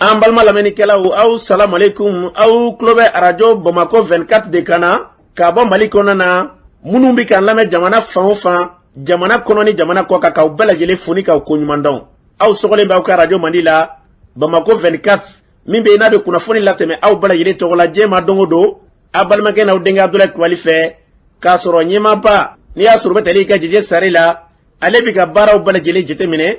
An balima lamɛnnikɛlaw, aw salamalekun. Aw tulo bɛ arajo Bamakɔ 24 de kan na k'a bɔ Mali kɔnɔ na. Minnu bɛ k'an lamɛn jamana fan o fan, jamana kɔnɔ ni jamana kɔ kan, k'aw bɛɛ lajɛlen fo ni k'aw koɲuman dɔn. Aw sɔgɔlen bɛ aw ka arajo mandi la, Bamakɔ 24, min bɛ yen n'a bɛ kunnafoni latɛmɛ aw bɛɛ lajɛlen tɔgɔ la diɲɛ ma don o don, aw balimakɛ n'aw denkɛ Abudulayi Kulubali fɛ, k'a sɔrɔ ɲɛmaaba n'i y'a sɔrɔ bɛ tali kɛ Jeje Sare la, ale bɛ ka baaraw bɛɛ lajɛlen jateminɛ,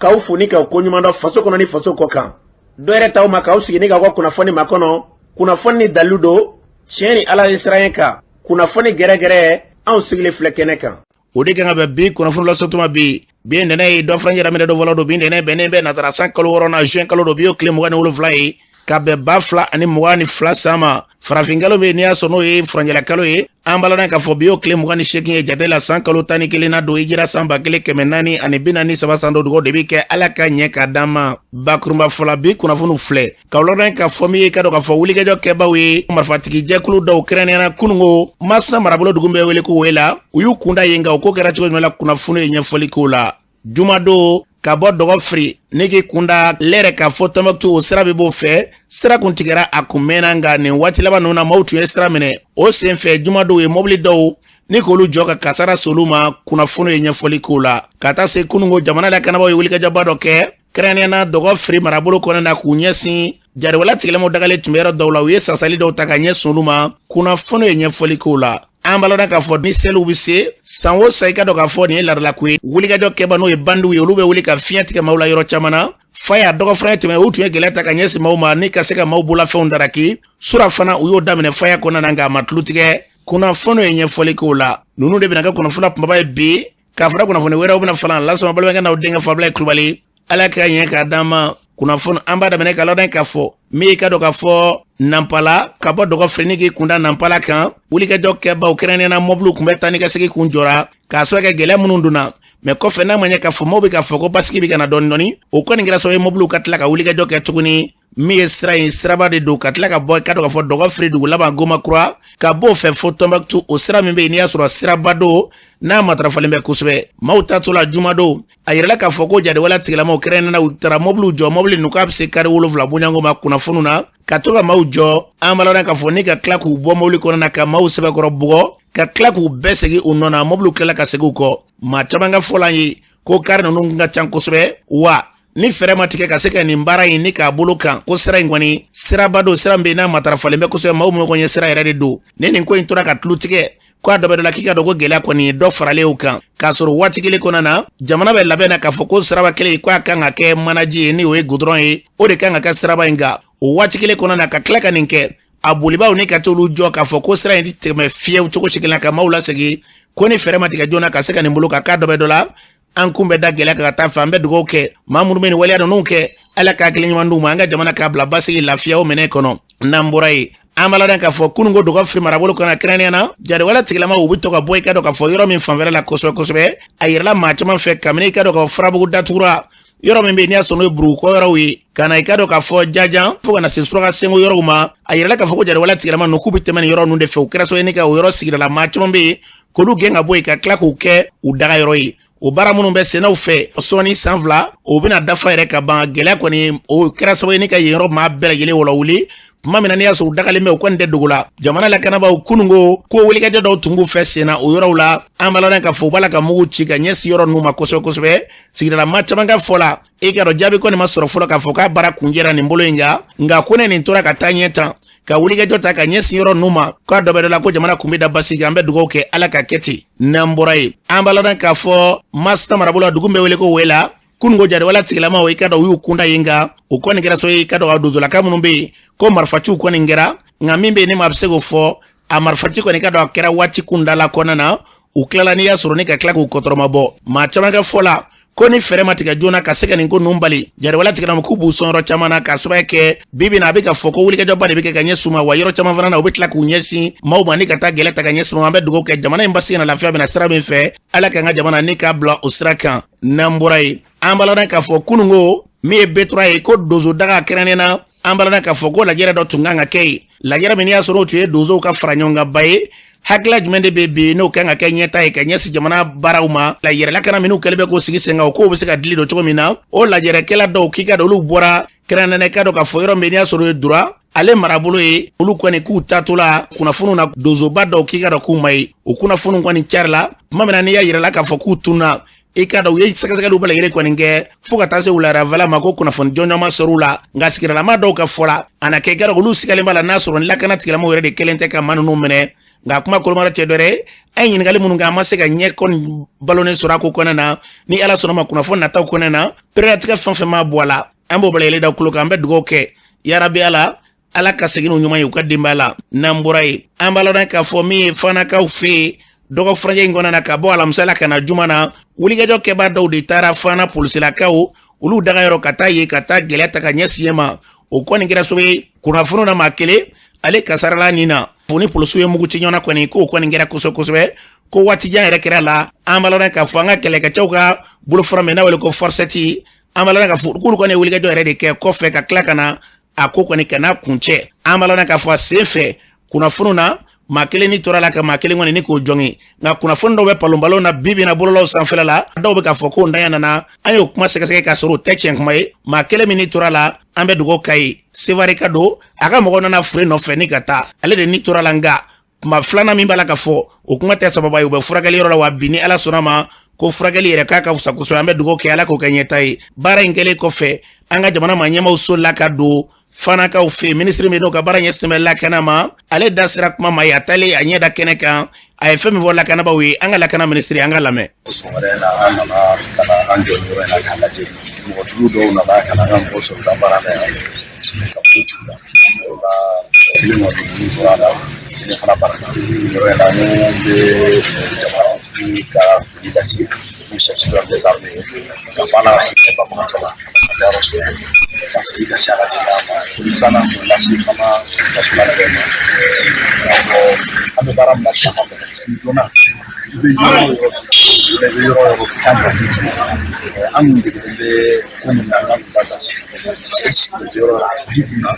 k'aw fo ni k'aw koɲuman dɔn faso kɔnɔ ni faso kɔ kan. Dɔ yɛrɛ t'aw ma k'aw sigi ni k'aw ka kunnafoni makɔnɔ, kunnafoni ni dalilu don, tiɲɛ ni Ala ye siran kan, kunnafoni gɛrɛgɛrɛ, anw sigilen filɛ kɛnɛ kan. O de kan ka bɛn bi kunnafoni lasɔtuma bi. Bi ntɛnɛn ye dɔ fana yɛrɛ minɛ dɔ fɔlɔ don. Bi ntɛnɛn bɛnnen bɛ natara san kalo wɔɔrɔnan, juin kalo don. Bi y'o tile 27 ye ka bɛn 2022 san ma. Farafin kalo bɛ yen n'i y'a sɔrɔ n'o ye furanjɛla kalo ye, an b'a ladɔn k'a fɔ bi y'o tile 28 ye jate la, san kalo 11 na don, hijira san 1443 san don. Dugawu de bɛ kɛ Ala ka ɲɛ k'a d'an ma. Bakurunba fɔla, bi kunnafoniw filɛ k'aw ladɔn k'a fɔ min ye ka dɔn k'a fɔ wulikajɔ kɛbaw ye marifatigi jɛkulu dɔw, kɛrɛnkɛrɛnnenya kununko Masina marabolo dugu bɛ wele ko Wela, u y'u kunda yen. Nka o ko kɛra cogo jumɛn la, kunnafoni ye ɲɛfɔli k'o la. Jumadon, ka bɔ Dɔgɔfiri ne k'i kunda lɛrɛ k'a fɔ Tɔnbɔkutu, o sira bɛ b'o fɛ. Sira kun tigɛra a kun mɛnna, nka nin waati laban ninnu na, maaw tun ye sira minɛ. O senfɛ, jumadon ye mɔbili dɔw ni k'olu jɔ ka kasara s'olu ma, kunnafoni ye ɲɛfɔli k'o la. Ka taa se kununko, jamana lakanabaaw ye wulikajɔba dɔ kɛ, kɛrɛnkɛrɛnnenya na Dɔgɔfiri marabolo kɔnɔna na, k'u ɲɛsin jatigɛwale tigilamɔgɔw dagalen tun bɛ yɔrɔ dɔw la. U ye sasali dɔw ta ka ɲɛsin olu ma, kunnafoni ye ɲɛfɔli k'o la. An b'a ladɔn k'a fɔ ni seliw bɛ se san o san, i ka dɔn k'a fɔ nin ye laadalako ye. Wulikajɔ kɛba, n'o ye bandiw ye, olu bɛ wuli ka fiɲɛ tigɛ maaw la yɔrɔ caman na. Faya dɔgɔfura tɛmɛ, u tun ye gɛlɛya ta ka ɲɛsin maaw ma ni ka se ka maaw bolofɛnw daraki. Sura fana, u y'o daminɛ Faya kɔnɔna na, nka a ma tulu tigɛ. Kunnafoni ye ɲɛfɔli k'o la. Ninnu de bɛna kɛ kunnafoni kunbaba ye bi, k'a fara kunnafoni wɛrɛw bɛna fana lasɔrɔ balimakɛ n'aw denkɛ Fabulayi Kulubali. Ala ka ɲɛ k'a d'an ma. Kunnafoni an b'a daminɛ k'a ladɔn k'a fɔ min ye ka dɔn k'a fɔ Nanpala, ka bɔ Dɔgɔfiri ni k'i kunda Nanpala kan, wulikajɔ kɛbaw, kɛrɛnkɛrɛnnenya na mɔbiliw tun bɛ taa ni ka segin kun jɔra k'a sababu kɛ gɛlɛya minnu donna. Mɛ kɔfɛ, n'a ma ɲɛ k'a fɔ maaw bɛ k'a fɔ ko basigi bɛ ka na dɔɔni dɔɔni, o kɔni kɛra sababu ye mɔbiliw ka tila ka wulikajɔ kɛ tuguni. Min ye sira in, siraba de don, ka tila ka bɔ ka dɔn k'a fɔ Dɔgɔfiri dugu laban Gomakura, ka b'o fɛ fo Tɔnbɔkutu. O sira min bɛ yen n'i y'a sɔrɔ siraba don n'a matarafalen bɛ kosɛbɛ, maaw taatɔ la jumadon, a yirala k'a fɔ ko jatigɛwale tigilamɔgɔw, kɛrɛnkɛrɛnnenya na u taara mɔbiliw jɔ, mɔbili ninnu k'a bɛ se kari 7 bɔɲɔgɔnko ma kunnafoniw na, ka to ka maaw jɔ. An b'a ladɔn k'a fɔ ni ka tila k'u bɔ mɔbili kɔnɔ na, ka maaw sɛbɛkɔrɔ bugɔ, ka tila k'u bɛɛ segin u nɔ na. Mɔbiliw tilala ka segin u kɔ. Maa caman ka fɔ la ye ko kari ninnu ka ca kosɛbɛ, wa ni fɛɛrɛ ma tigɛ ka se ka nin baara in ni k'a bolo kan, ko sira in kɔni siraba don, sira min bɛ yen n'a matarafalen bɛ kosɛbɛ, maaw minnu kɔni ye sira yɛrɛ de don. Ni nin ko in tora ka tulu tigɛ, ko a dɔ bɛ dɔ la, k'i ka dɔn ko gɛlɛya kɔni ye dɔ faralen o kan, k'a sɔrɔ waati kelen kɔnɔna na, jamana bɛ labɛn na k'a fɔ ko siraba kelen ko a kan ka kɛ manaji ye, ni o ye gudɔrɔn ye, o de kan ka kɛ siraba in kan. O waati kelen kɔnɔna na, ka tila ka nin kɛ, a bolibaaw ni ka t'olu jɔ k'a fɔ ko sira in tɛ tɛmɛ fiyewu cogo si kelen na, ka maaw lasegin, ko ni fɛɛrɛ ma tigɛ joona ka se ka nin bolo kan, k'a dɔ bɛ dɔ la, an kun bɛ da gɛlɛya kan ka taa fɛ. An bɛ dugawu kɛ maa minnu bɛ nin waleya ninnu kɛ, Ala ka hakili ɲuman d'u ma, an ka jamana k'a bila basigi lafiya o minɛ kɔnɔ. N'an bɔra yen, an b'a ladɔn k'a fɔ kununko Dɔgɔfiri marabolo kɔnɔ, kɛrɛnkɛrɛnnenya na jatigɛwale tigilamaw, u bɛ to ka bɔ i ka dɔn k'a fɔ yɔrɔ min fanfɛla la kosɛbɛ kosɛbɛ. A yirala maa caman fɛ kabini i ka dɔn k'a fɔ Furabugu datugura, yɔrɔ min bɛ yen n'i y'a sɔrɔ n'o ye Burukɔ yɔrɔw ye, ka na i ka dɔn k'a fɔ Jajan, fo ka na se Suraka Senko yɔrɔw ma, a yirala k'a fɔ ko jatigɛwale tigilama ninnu k'u bɛ tɛmɛ nin yɔrɔ ninnu de fɛ. O kɛra sababu ye ni ka o yɔrɔ sigidala maa caman bɛ yen k'olu gɛn ka bɔ yen, ka tila k'u kɛ u daga yɔrɔ ye. O baara minnu bɛ sennaw fɛ, sɔɔni san 2 o bɛna dafa yɛrɛ ka ban. Gɛlɛya kɔni, o kɛra sababu ye ni ka yen yɔrɔ maa bɛɛ lajɛlen wɔlɔwuli. Tuma min na n'i y'a sɔrɔ u dagalen bɛ, u kɔni tɛ dogo la. Jamana lakanabaaw kununko ko wulikajɔ dɔw tun b'u fɛ senna o yɔrɔw la. An b'a ladɔn k'a fɔ u b'a la ka mugu ci ka ɲɛsin yɔrɔ ninnu ma kosɛbɛ kosɛbɛ. Sigidala maa caman ka fɔ la, i k'a dɔn jaabi kɔni ma sɔrɔ fɔlɔ k'a fɔ k'a baara kuncɛra nin bolo in kan. Nka ko ne nin tora ka taa ɲɛ tan, ka wulikajɔ ta ka ɲɛsin yɔrɔ ninnu ma, k'a dɔ bɛ dɔ la, ko jamana kun bɛ da basigi. An bɛ dugawu kɛ Ala ka kɛ ten. N'an bɔra yen, an b'a ladɔn k'a fɔ Masina marabolo la, dugu bɛ wele ko Wela, kununko jatigɛwale tigilamaw, i ka dɔn u y'u kunda yen, nka o kɔni kɛra sababu ye i ka dɔn ka dozolaka minnu bɛ yen ko marifaciw kɔni kɛra. Nka min bɛ yen ni maa bɛ se k'o fɔ, a marifaci kɔni ka dɔn a kɛra waati kundala kɔnɔna na. U tilala n'i y'a sɔrɔ ni ka tila k'u kɔtɔrɔma bɔ. Maa caman ka fɔ la ko ni fɛɛrɛ ma tigɛ joona ka se ka nin ko ninnu bali, jatigɛwale tigilamaw k'u b'u sɔn yɔrɔ caman na, k'a sababu kɛ bi bi na a bɛ ka fɔ ko wulikajɔba de bɛ kɛ ka ɲɛsin u ma, wa yɔrɔ caman fana na, u bɛ tila k'u ɲɛsin maaw ma ni ka taa gɛlɛya ta ka ɲɛsin ma. An bɛ dugawu kɛ jamana in basigi na lafiya bɛna sira min fɛ, Ala k'an ka jamana ni k'a bila o sira kan. N'an bɔra yen, an b'a ladɔn k'a fɔ kununko min ye B3 ye, ko donso daga kɛrɛnnen na, an b'a ladɔn k'a fɔ ko lajɛrɛ dɔ tun kan ka kɛ yen, lajɛrɛ min n'i y'a sɔrɔ o tun ye donsow ka fara ɲɔgɔnkanba ye. Hakilila jumɛn de bɛ bi n'o kan ka kɛ ɲɛta ye ka ɲɛsin jamana baaraw ma, la yɛrɛlakana minnu kɛlen bɛ k'o sigi sen kan, o kow bɛ se ka dili don cogo min na? O lajɛrɛkɛla dɔw, k'i ka dɔn olu bɔra Kɛrɛnkɛrɛnnenya k'a dɔn k'a fɔ yɔrɔ min n'i y'a sɔrɔ o ye Dura ale marabolo ye, olu kɔni k'u taatɔla kunnafoniw na donsoba dɔw k'i k'a dɔn k'u ma ye. O kunnafoniw kɔni carila tuma min na, n'i y'a yirala k'a fɔ k'u tununa, i k'a dɔn u ye sɛgɛsɛgɛliw bɛɛ lajɛlen kɔni kɛ fo ka taa se wuladafɛla ma, ko kunnafoni jɔnjɔn ma sɔrɔ u la. Nka sigidalama dɔw ka fɔ la, a na kɛ i k'a dɔn olu sigalen b'a la n'a sɔrɔ ni lakana tigilamɔgɔw yɛrɛ de kɛlen tɛ ka maa ninnu minɛ. Nka kuma kolomara tɛ dɔwɛrɛ ye, an ye ɲininkali minnu kɛ, an ma se ka ɲɛ kɔni balonnen sɔrɔ a ko kɔnɔ na. Ni Ala sɔnna ma, kunnafoni nataw kɔnɔ na, pereperelatigɛ fɛn fɛn maa bɔ a la, an b'o bɛɛ lajɛlen da tulo kan. An bɛ dugawu kɛ yarabi Ala, Ala ka segin n'u ɲuman ye u ka denbaya la. N'an bɔra yen, an b'a ladɔn k'a fɔ min ye Fanakaw fɛ yen, dɔgɔ furancɛ in kɔnɔna na, ka bɔ alamisa la ka na juma na, wulikajɔ kɛbaa dɔw de taara Fana polisilakaw olu daga yɔrɔ ka taa yen ka taa gɛlɛya ta ka ɲɛsin yen ma. O kɔni kɛra sababu ye kunnafoni na, maa kelen ale kasarala nin na fo ni polisiw ye mugu ci ɲɔgɔn na kɔni, k'o kɔni kɛra kosɛbɛ kosɛbɛ, ko waati jan yɛrɛ kɛra la. An b'a ladɔn k'a fɔ an ka kɛlɛkɛcɛw ka bolofara min n'a wele ko Force 7, an b'a ladɔn k'a fɔ k'olu kɔni ye wulikajɔ yɛrɛ de kɛ kɔfɛ ka tila ka na a ko kɔni ka n'a kuncɛ. An b'a ladɔn k'a fɔ a sen fɛ kunnafoniw na, maa kelen ni tora la ka maa kelen kɔni ni k'o jɔngin. Nka kunnafoni dɔw bɛ palonbalon na bi bi na bɔlɔlɔw sanfɛla la, dɔw bɛ k'a fɔ ko ntanya nana. An y'o kuma sɛgɛsɛgɛ k'a sɔrɔ o tɛ tiɲɛ kuma ye. Maa kelen min ni tora la, an bɛ dugawu k'a ye, Sevare ka don a ka mɔgɔw nana fure nɔfɛ ni ka taa, ale de ni tora la. Nka kuma filanan min b'a la ka fɔ, o kuma tɛ sababa ye. U bɛ furakɛli yɔrɔ la wa bi, ni Ala sɔnna ma, ko furakɛli yɛrɛ k'a ka fisa kosɛbɛ. An bɛ dugawu kɛ, Ala k'o kɛ ɲɛta ye. Baara in kɛlen kɔfɛ, an ka jamana maa ɲɛmaaw solila ka don Fanakaw fɛ. Minisiri min n'o ka baara ɲɛsinnen bɛ lakana ma, ale da sera kuma ma ye. A taalen a ɲɛ da kɛnɛ kan, a ye fɛn min fɔ lakanabaaw ye, an ka lakana minisiri, an ka lamɛn. Sɔgɔmada in na, an nana ka na an jɔ nin yɔrɔ in na k'a lajɛ. Mɔgɔ jugu dɔw nana ka na an ka mɔgɔ sɔrɔ u ka baara la yan ka foyi t'u la. O la, kelen kɔni ni tora a la, kelen fana banana. Nin yɔrɔ in na, n bɛ jamanatigi ka foli lase n'o chef supérieur des armées ye, ka fɔ ala hinɛ banbagatɔ la a ka yɔrɔ sɔrɔ, ka foli lase a ka denbaya ma. Foli filanan k'o lase fana national yɛrɛ ma, k'a fɔ an bɛ baara min na bi, a ma nɔgɔn. Fini donna, i bɛ yɔrɔ o yɔrɔ, i bɛ yɔrɔ o yɔrɔ kan ka ji kɔnɔ, an kun degelen bɛ ko min na, an ka kun b'a dɔn sisan, parce que i sigilen bɛ yɔrɔ la, bi bi in na,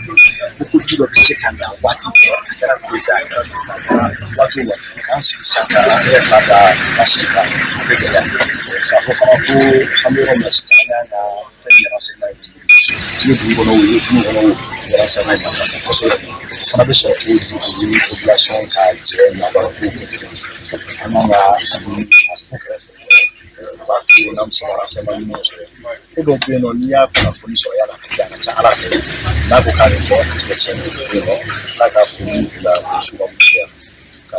ko kojugu dɔ bɛ se ka na waati bɛɛ, a kɛra tile fɛ, a kɛra su fɛ, a kɛra waati o waati, k'an sigi sisan ka an yɛrɛ ta ka an sigi kan, a bɛ gɛlɛya. K'a fɔ fana ko an bɛ yɔrɔ min na sisan, an y'an ka fɛn min renseignement ye, i bɛ dugu kɔnɔ o, i bɛ kungo kɔnɔ o, renseignement in nafa kosɛbɛ. O fana bɛ sɔrɔ cogo di? O ni population ka jɛ labaara kow kɛ cogo di? An kan ka a ɲini a ko kɛrɛfɛ, o b'a to n'an bɛ se ka renseignement ɲumanw sɔrɔ. Ko dɔw bɛ yen nɔ, n'i y'a kunnafoni sɔrɔ yan'a ka kɛ, a ka ca Ala fɛ, n'a ko k'a bɛ kɛ, a tɛ kɛ tiɲɛni ye. Yen nɔ, Ala ka foli bila polisiw ka minnu bɛ yan ka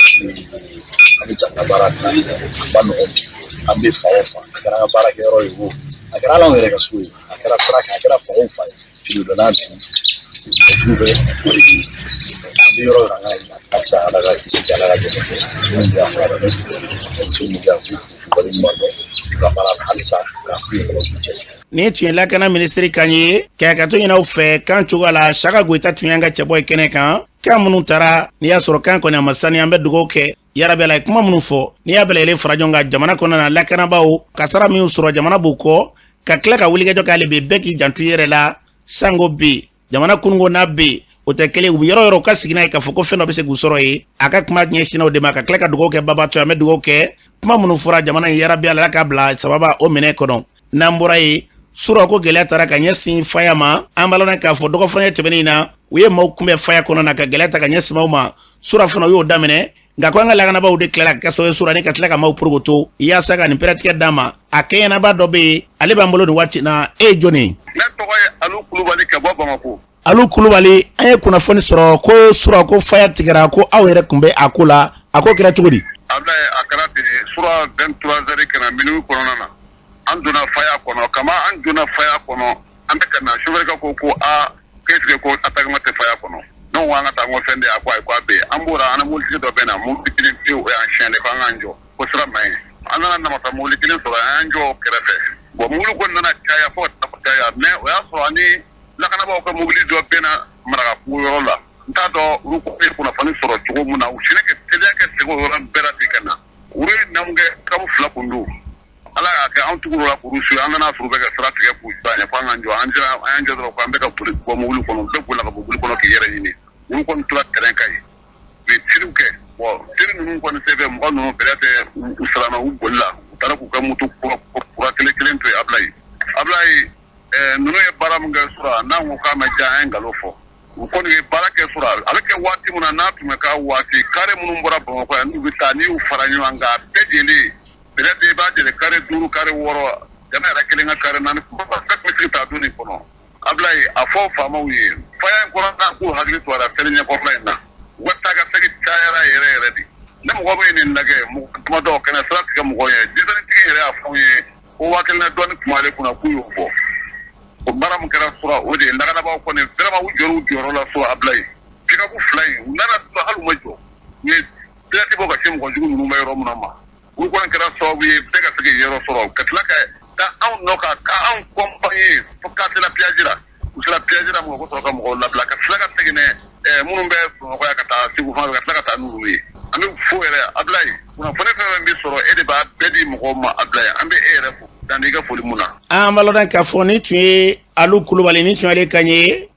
an bɛ jamana baara min na, a ma nɔgɔn bi. An bɛ fan o fan, a kɛra an ka baarakɛyɔrɔ ye o, a kɛra hali anw yɛrɛ ka so ye, a kɛra sira kan, a kɛra fan o fan ye, fini donna bi, mɔgɔjugu bɛ o de bɛ yen. An bɛ yɔrɔ o yɔrɔ, an ka ɲini halisa Ala ka kisi kɛ, Ala ka dɛmɛ kɛ. Minnu bɛ yan fana, ne fo muso minnu bɛ yan, k'u fo k'u waleɲuman dɔn u ka baara la, halisa k'a f'u ye fana u k'u cɛsiri. Nin tun ye lakana minisiri kan ye ka hakɛto ɲini aw fɛ kan cogoya la. Saka Goyita tun y'an ka cɛbɔ ye kɛnɛ kan. Kan minnu taara, n'i y'a sɔrɔ kan kɔni a ma sani, an bɛ dugawu kɛ yarabi Ala ye. Kuma minnu fɔ, n'i y'a bɛɛ lajɛlen fara ɲɔgɔn kan, jamana kɔnɔna na, lakanabaaw kasara minnu sɔrɔ, jamana b'u kɔ ka tila ka wulikajɔ k'ale bi, bɛɛ k'i janto i yɛrɛ la. Sango bi jamana kununko n'a bɛ o tɛ kelen, u bɛ yɔrɔ yɔrɔ ka sigi n'a ye k'a fɔ ko fɛn dɔ bɛ se k'u sɔrɔ yen. A ka kuma ɲɛsinna o de ma ka tila ka dugawu kɛ babatɔ. An bɛ dugawu kɛ, kuma minnu fɔra jamana in, yarabi Ala k'a bila sababa o minɛ kɔnɔ. N'an bɔra yen, sura ko gɛlɛya taara ka ɲɛsin faya ma. An b'a lɔn k'a fɔ dɔgɔfurancɛ tɛmɛnen na, u ye maaw kunbɛn faya kɔnɔ na ka gɛlɛya ta ka ɲɛsin maaw ma. Sura fana, u y'o daminɛ, nka ko an ka lakanabaaw de tilala ka kɛ sababu ye sura ni ka tila ka maaw porokoto yaasa ka nin pɛrɛtigɛ d'a ma. A kɛɲɛnaba dɔ bɛ yen, ale b'an bolo nin waati na. E ye jɔni ye? Ne tɔgɔ ye Alu Kulubali ka bɔ Bamakɔ. Alu Kulubali, an ye kunnafoni sɔrɔ ko sura ko faya tigɛra, ko aw yɛrɛ tun bɛ a ko la. A ko kɛra cogo di? Abulayi, a kɛra ten, sura 23 heures ka na minuit kɔnɔna na, an donna faya kɔnɔ. Kama an donna faya kɔnɔ, an bɛ ka na, chauffeur ka ko ko aa, qu'est-ce que ko attaquement tɛ faya kɔnɔ? Ne ko an ka taa, n ko fɛn tɛ. A ko ayi, ko a bɛ yen. An bɔra, an ni mobilitigi dɔ bɛ na, mobili kelen pewu, o y'an signalé ko an k'an jɔ, ko sira man ɲi. An nana namasa mobili kelen sɔrɔ, an y'an jɔ o kɛrɛfɛ. Bon, mobili kɔni nana caya fo ka taa caya, mais o y'a sɔrɔ ani lakanabaaw ka mobili dɔ bɛnna Marakakungo yɔrɔ la. N t'a dɔn olu ko ye kunnafoni sɔrɔ cogo min na, u sinna ka teliya ka segin o yɔrɔ bɛɛ la ten ka na. Olu ye namu kɛ kabu fila kun don. Ala y'a kɛ an tugura la k'olu su. An nana sɔrɔ u bɛ ka sira tigɛ k'u jɔ an ɲɛ ko an k'an jɔ. An sera, an y'an jɔ dɔrɔn, ko an bɛ ka boli bɔ mobili kɔnɔ, bɛɛ bolila ka bɔ mobili kɔnɔ k'i yɛrɛ ɲini. Olu kɔni tora terrain kan yen, u ye tiriw kɛ. Bon, tiri ninnu kɔni senfɛ, mɔgɔ ninnu peut-être u siranna, u bolila, u taara k'u ka moto kura kura kelen kelen to yen. Abulayi, Abulayi. Ninnu ye baara min kɛ sura, n'an ko k'a ma diya an ye, nkalon fɔ. U kɔni ye baara kɛ sura, a bɛ kɛ waati min na, n'a tun bɛ k'a waati, kari minnu bɔra Bamakɔ yan n'u bɛ taa, n'i y'u fara ɲɔgɔn kan, a bɛɛ lajɛlen, peut-être i b'a jate kari duuru, kari wɔɔrɔ, jama yɛrɛ kelen ka kari naani, bɛɛ tun bɛ sigi taa don nin kɔnɔ. Abulayi, a fɔ faamaw ye, faya in kɔnɔ, k'u hakili to a la, seli ɲɛkɔrɔla in na, u ka taa ka segin cayara yɛrɛ yɛrɛ de. Ne mɔgɔ min ye nin lajɛ, mɔgɔ damadɔ kana sira tigɛ mɔgɔ ye. Denmisɛnnin yɛrɛ y'a fɔ ye ko 1000 na dɔɔni tun b'ale kunna, k'u y'o bɔ. O baara min kɛra sura, o de ye lakanabaaw kɔni vraiment u jɔr'u jɔyɔrɔ la sura. Abulayi, pick-up fila in, u nana hali u ma jɔ, u ye direct bɔ ka se mɔgɔ jugu ninnu bɛ yɔrɔ min na ma. Olu kɔni kɛra sababu ye bɛɛ ka se k'i yɔrɔ sɔrɔ, ka tila ka taa anw nɔ kan, ka anw accompagner fo k'a sera péage la. U sera péage la, mɔgɔ sɔrɔ ka mɔgɔw labila, ka tila ka segin minnu bɛ Bamakɔ yan ka taa Segu fan fɛ, ka tila ka taa n'olu ye. An bɛ fo yɛrɛ, Abulayi. Kunnafoni fɛn fɛn bɛ sɔrɔ, e de b'a bɛɛ di mɔgɔw ma. Abulayi, an bɛ e yɛrɛ fo dan i ka foli mun na. An b'a lɔn k'a fɔ nin tun ye Alu Kulubali, nin tun y'ale kan ye.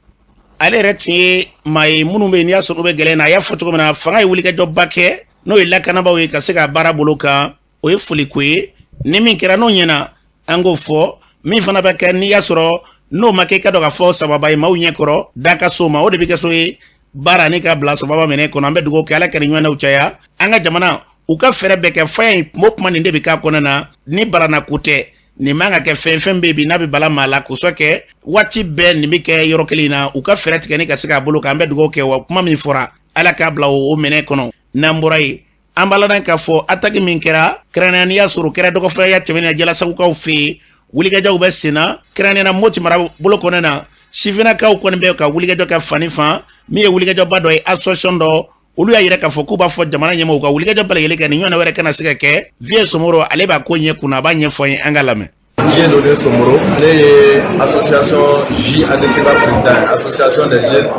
Ale yɛrɛ tun ye maa ye minnu bɛ yen, n'i y'a sɔrɔ u bɛ gɛlɛn na. A y'a fɔ cogo min na, fanga ye wulikajɔba kɛ, n'o ye lakanabaaw ye, ka se ka baara bolo kan. O ye foliko ye. Ni min kɛra n'o ɲɛna, an k'o fɔ. Min fana bɛ kɛ, n'i y'a sɔrɔ n'o ma kɛ, i ka dɔn ka fɔ sababa ye maaw ɲɛkɔrɔ da ka so ma, o de bɛ kɛ so ye baara ni ka bila sababa minɛ kɔnɔ. An bɛ dugawu kɛ, Ala ka nin ɲɔgɔnnaw caya an ka jamana. U ka fɛɛrɛ bɛɛ kɛ faya in kuma o kuma, nin de bɛ k'a kɔnɔna na. Ni balana ko tɛ, nin man ka kɛ fɛn fɛn bɛ yen bi n'a bɛ bala maa la k'o kɛ waati bɛɛ, nin bɛ kɛ yɔrɔ kelen in na. U ka fɛɛrɛ tigɛ ni ka se k'a bolo kan. An bɛ dugawu kɛ wa kuma min fɔra, Ala k'a bila o minɛ kɔnɔ. N'an bɔra yen, an b'a ladɔn k'a fɔ attaque min kɛra kɛrɛnkɛrɛnnenya, n'i y'a sɔrɔ o kɛra dɔgɔfuraya tɛmɛnen na Jalasagukaw fɛ yen, wulikajɔw bɛ sen na, kɛrɛnkɛrɛnnenya na Moti mara bolo kɔnɔna na. Sifinnakaw kɔni bɛ ka wulikajɔ kɛ fan ni fan. Min ye wulikajɔba dɔ ye, association dɔ, olu y'a yira k'a fɔ k'u b'a fɔ jamana ɲɛmɔgɔw ka wulikajɔ bɛɛ lajɛlen kɛ nin ɲɔgɔnna wɛrɛ kana se ka kɛ. Vieux Somoro, ale b'a ko ɲɛ kunna, a b'a ɲɛfɔ an ye, an ka lamɛn. Dieudonné Somoro, ne ye association JADC président ye, association des jeunes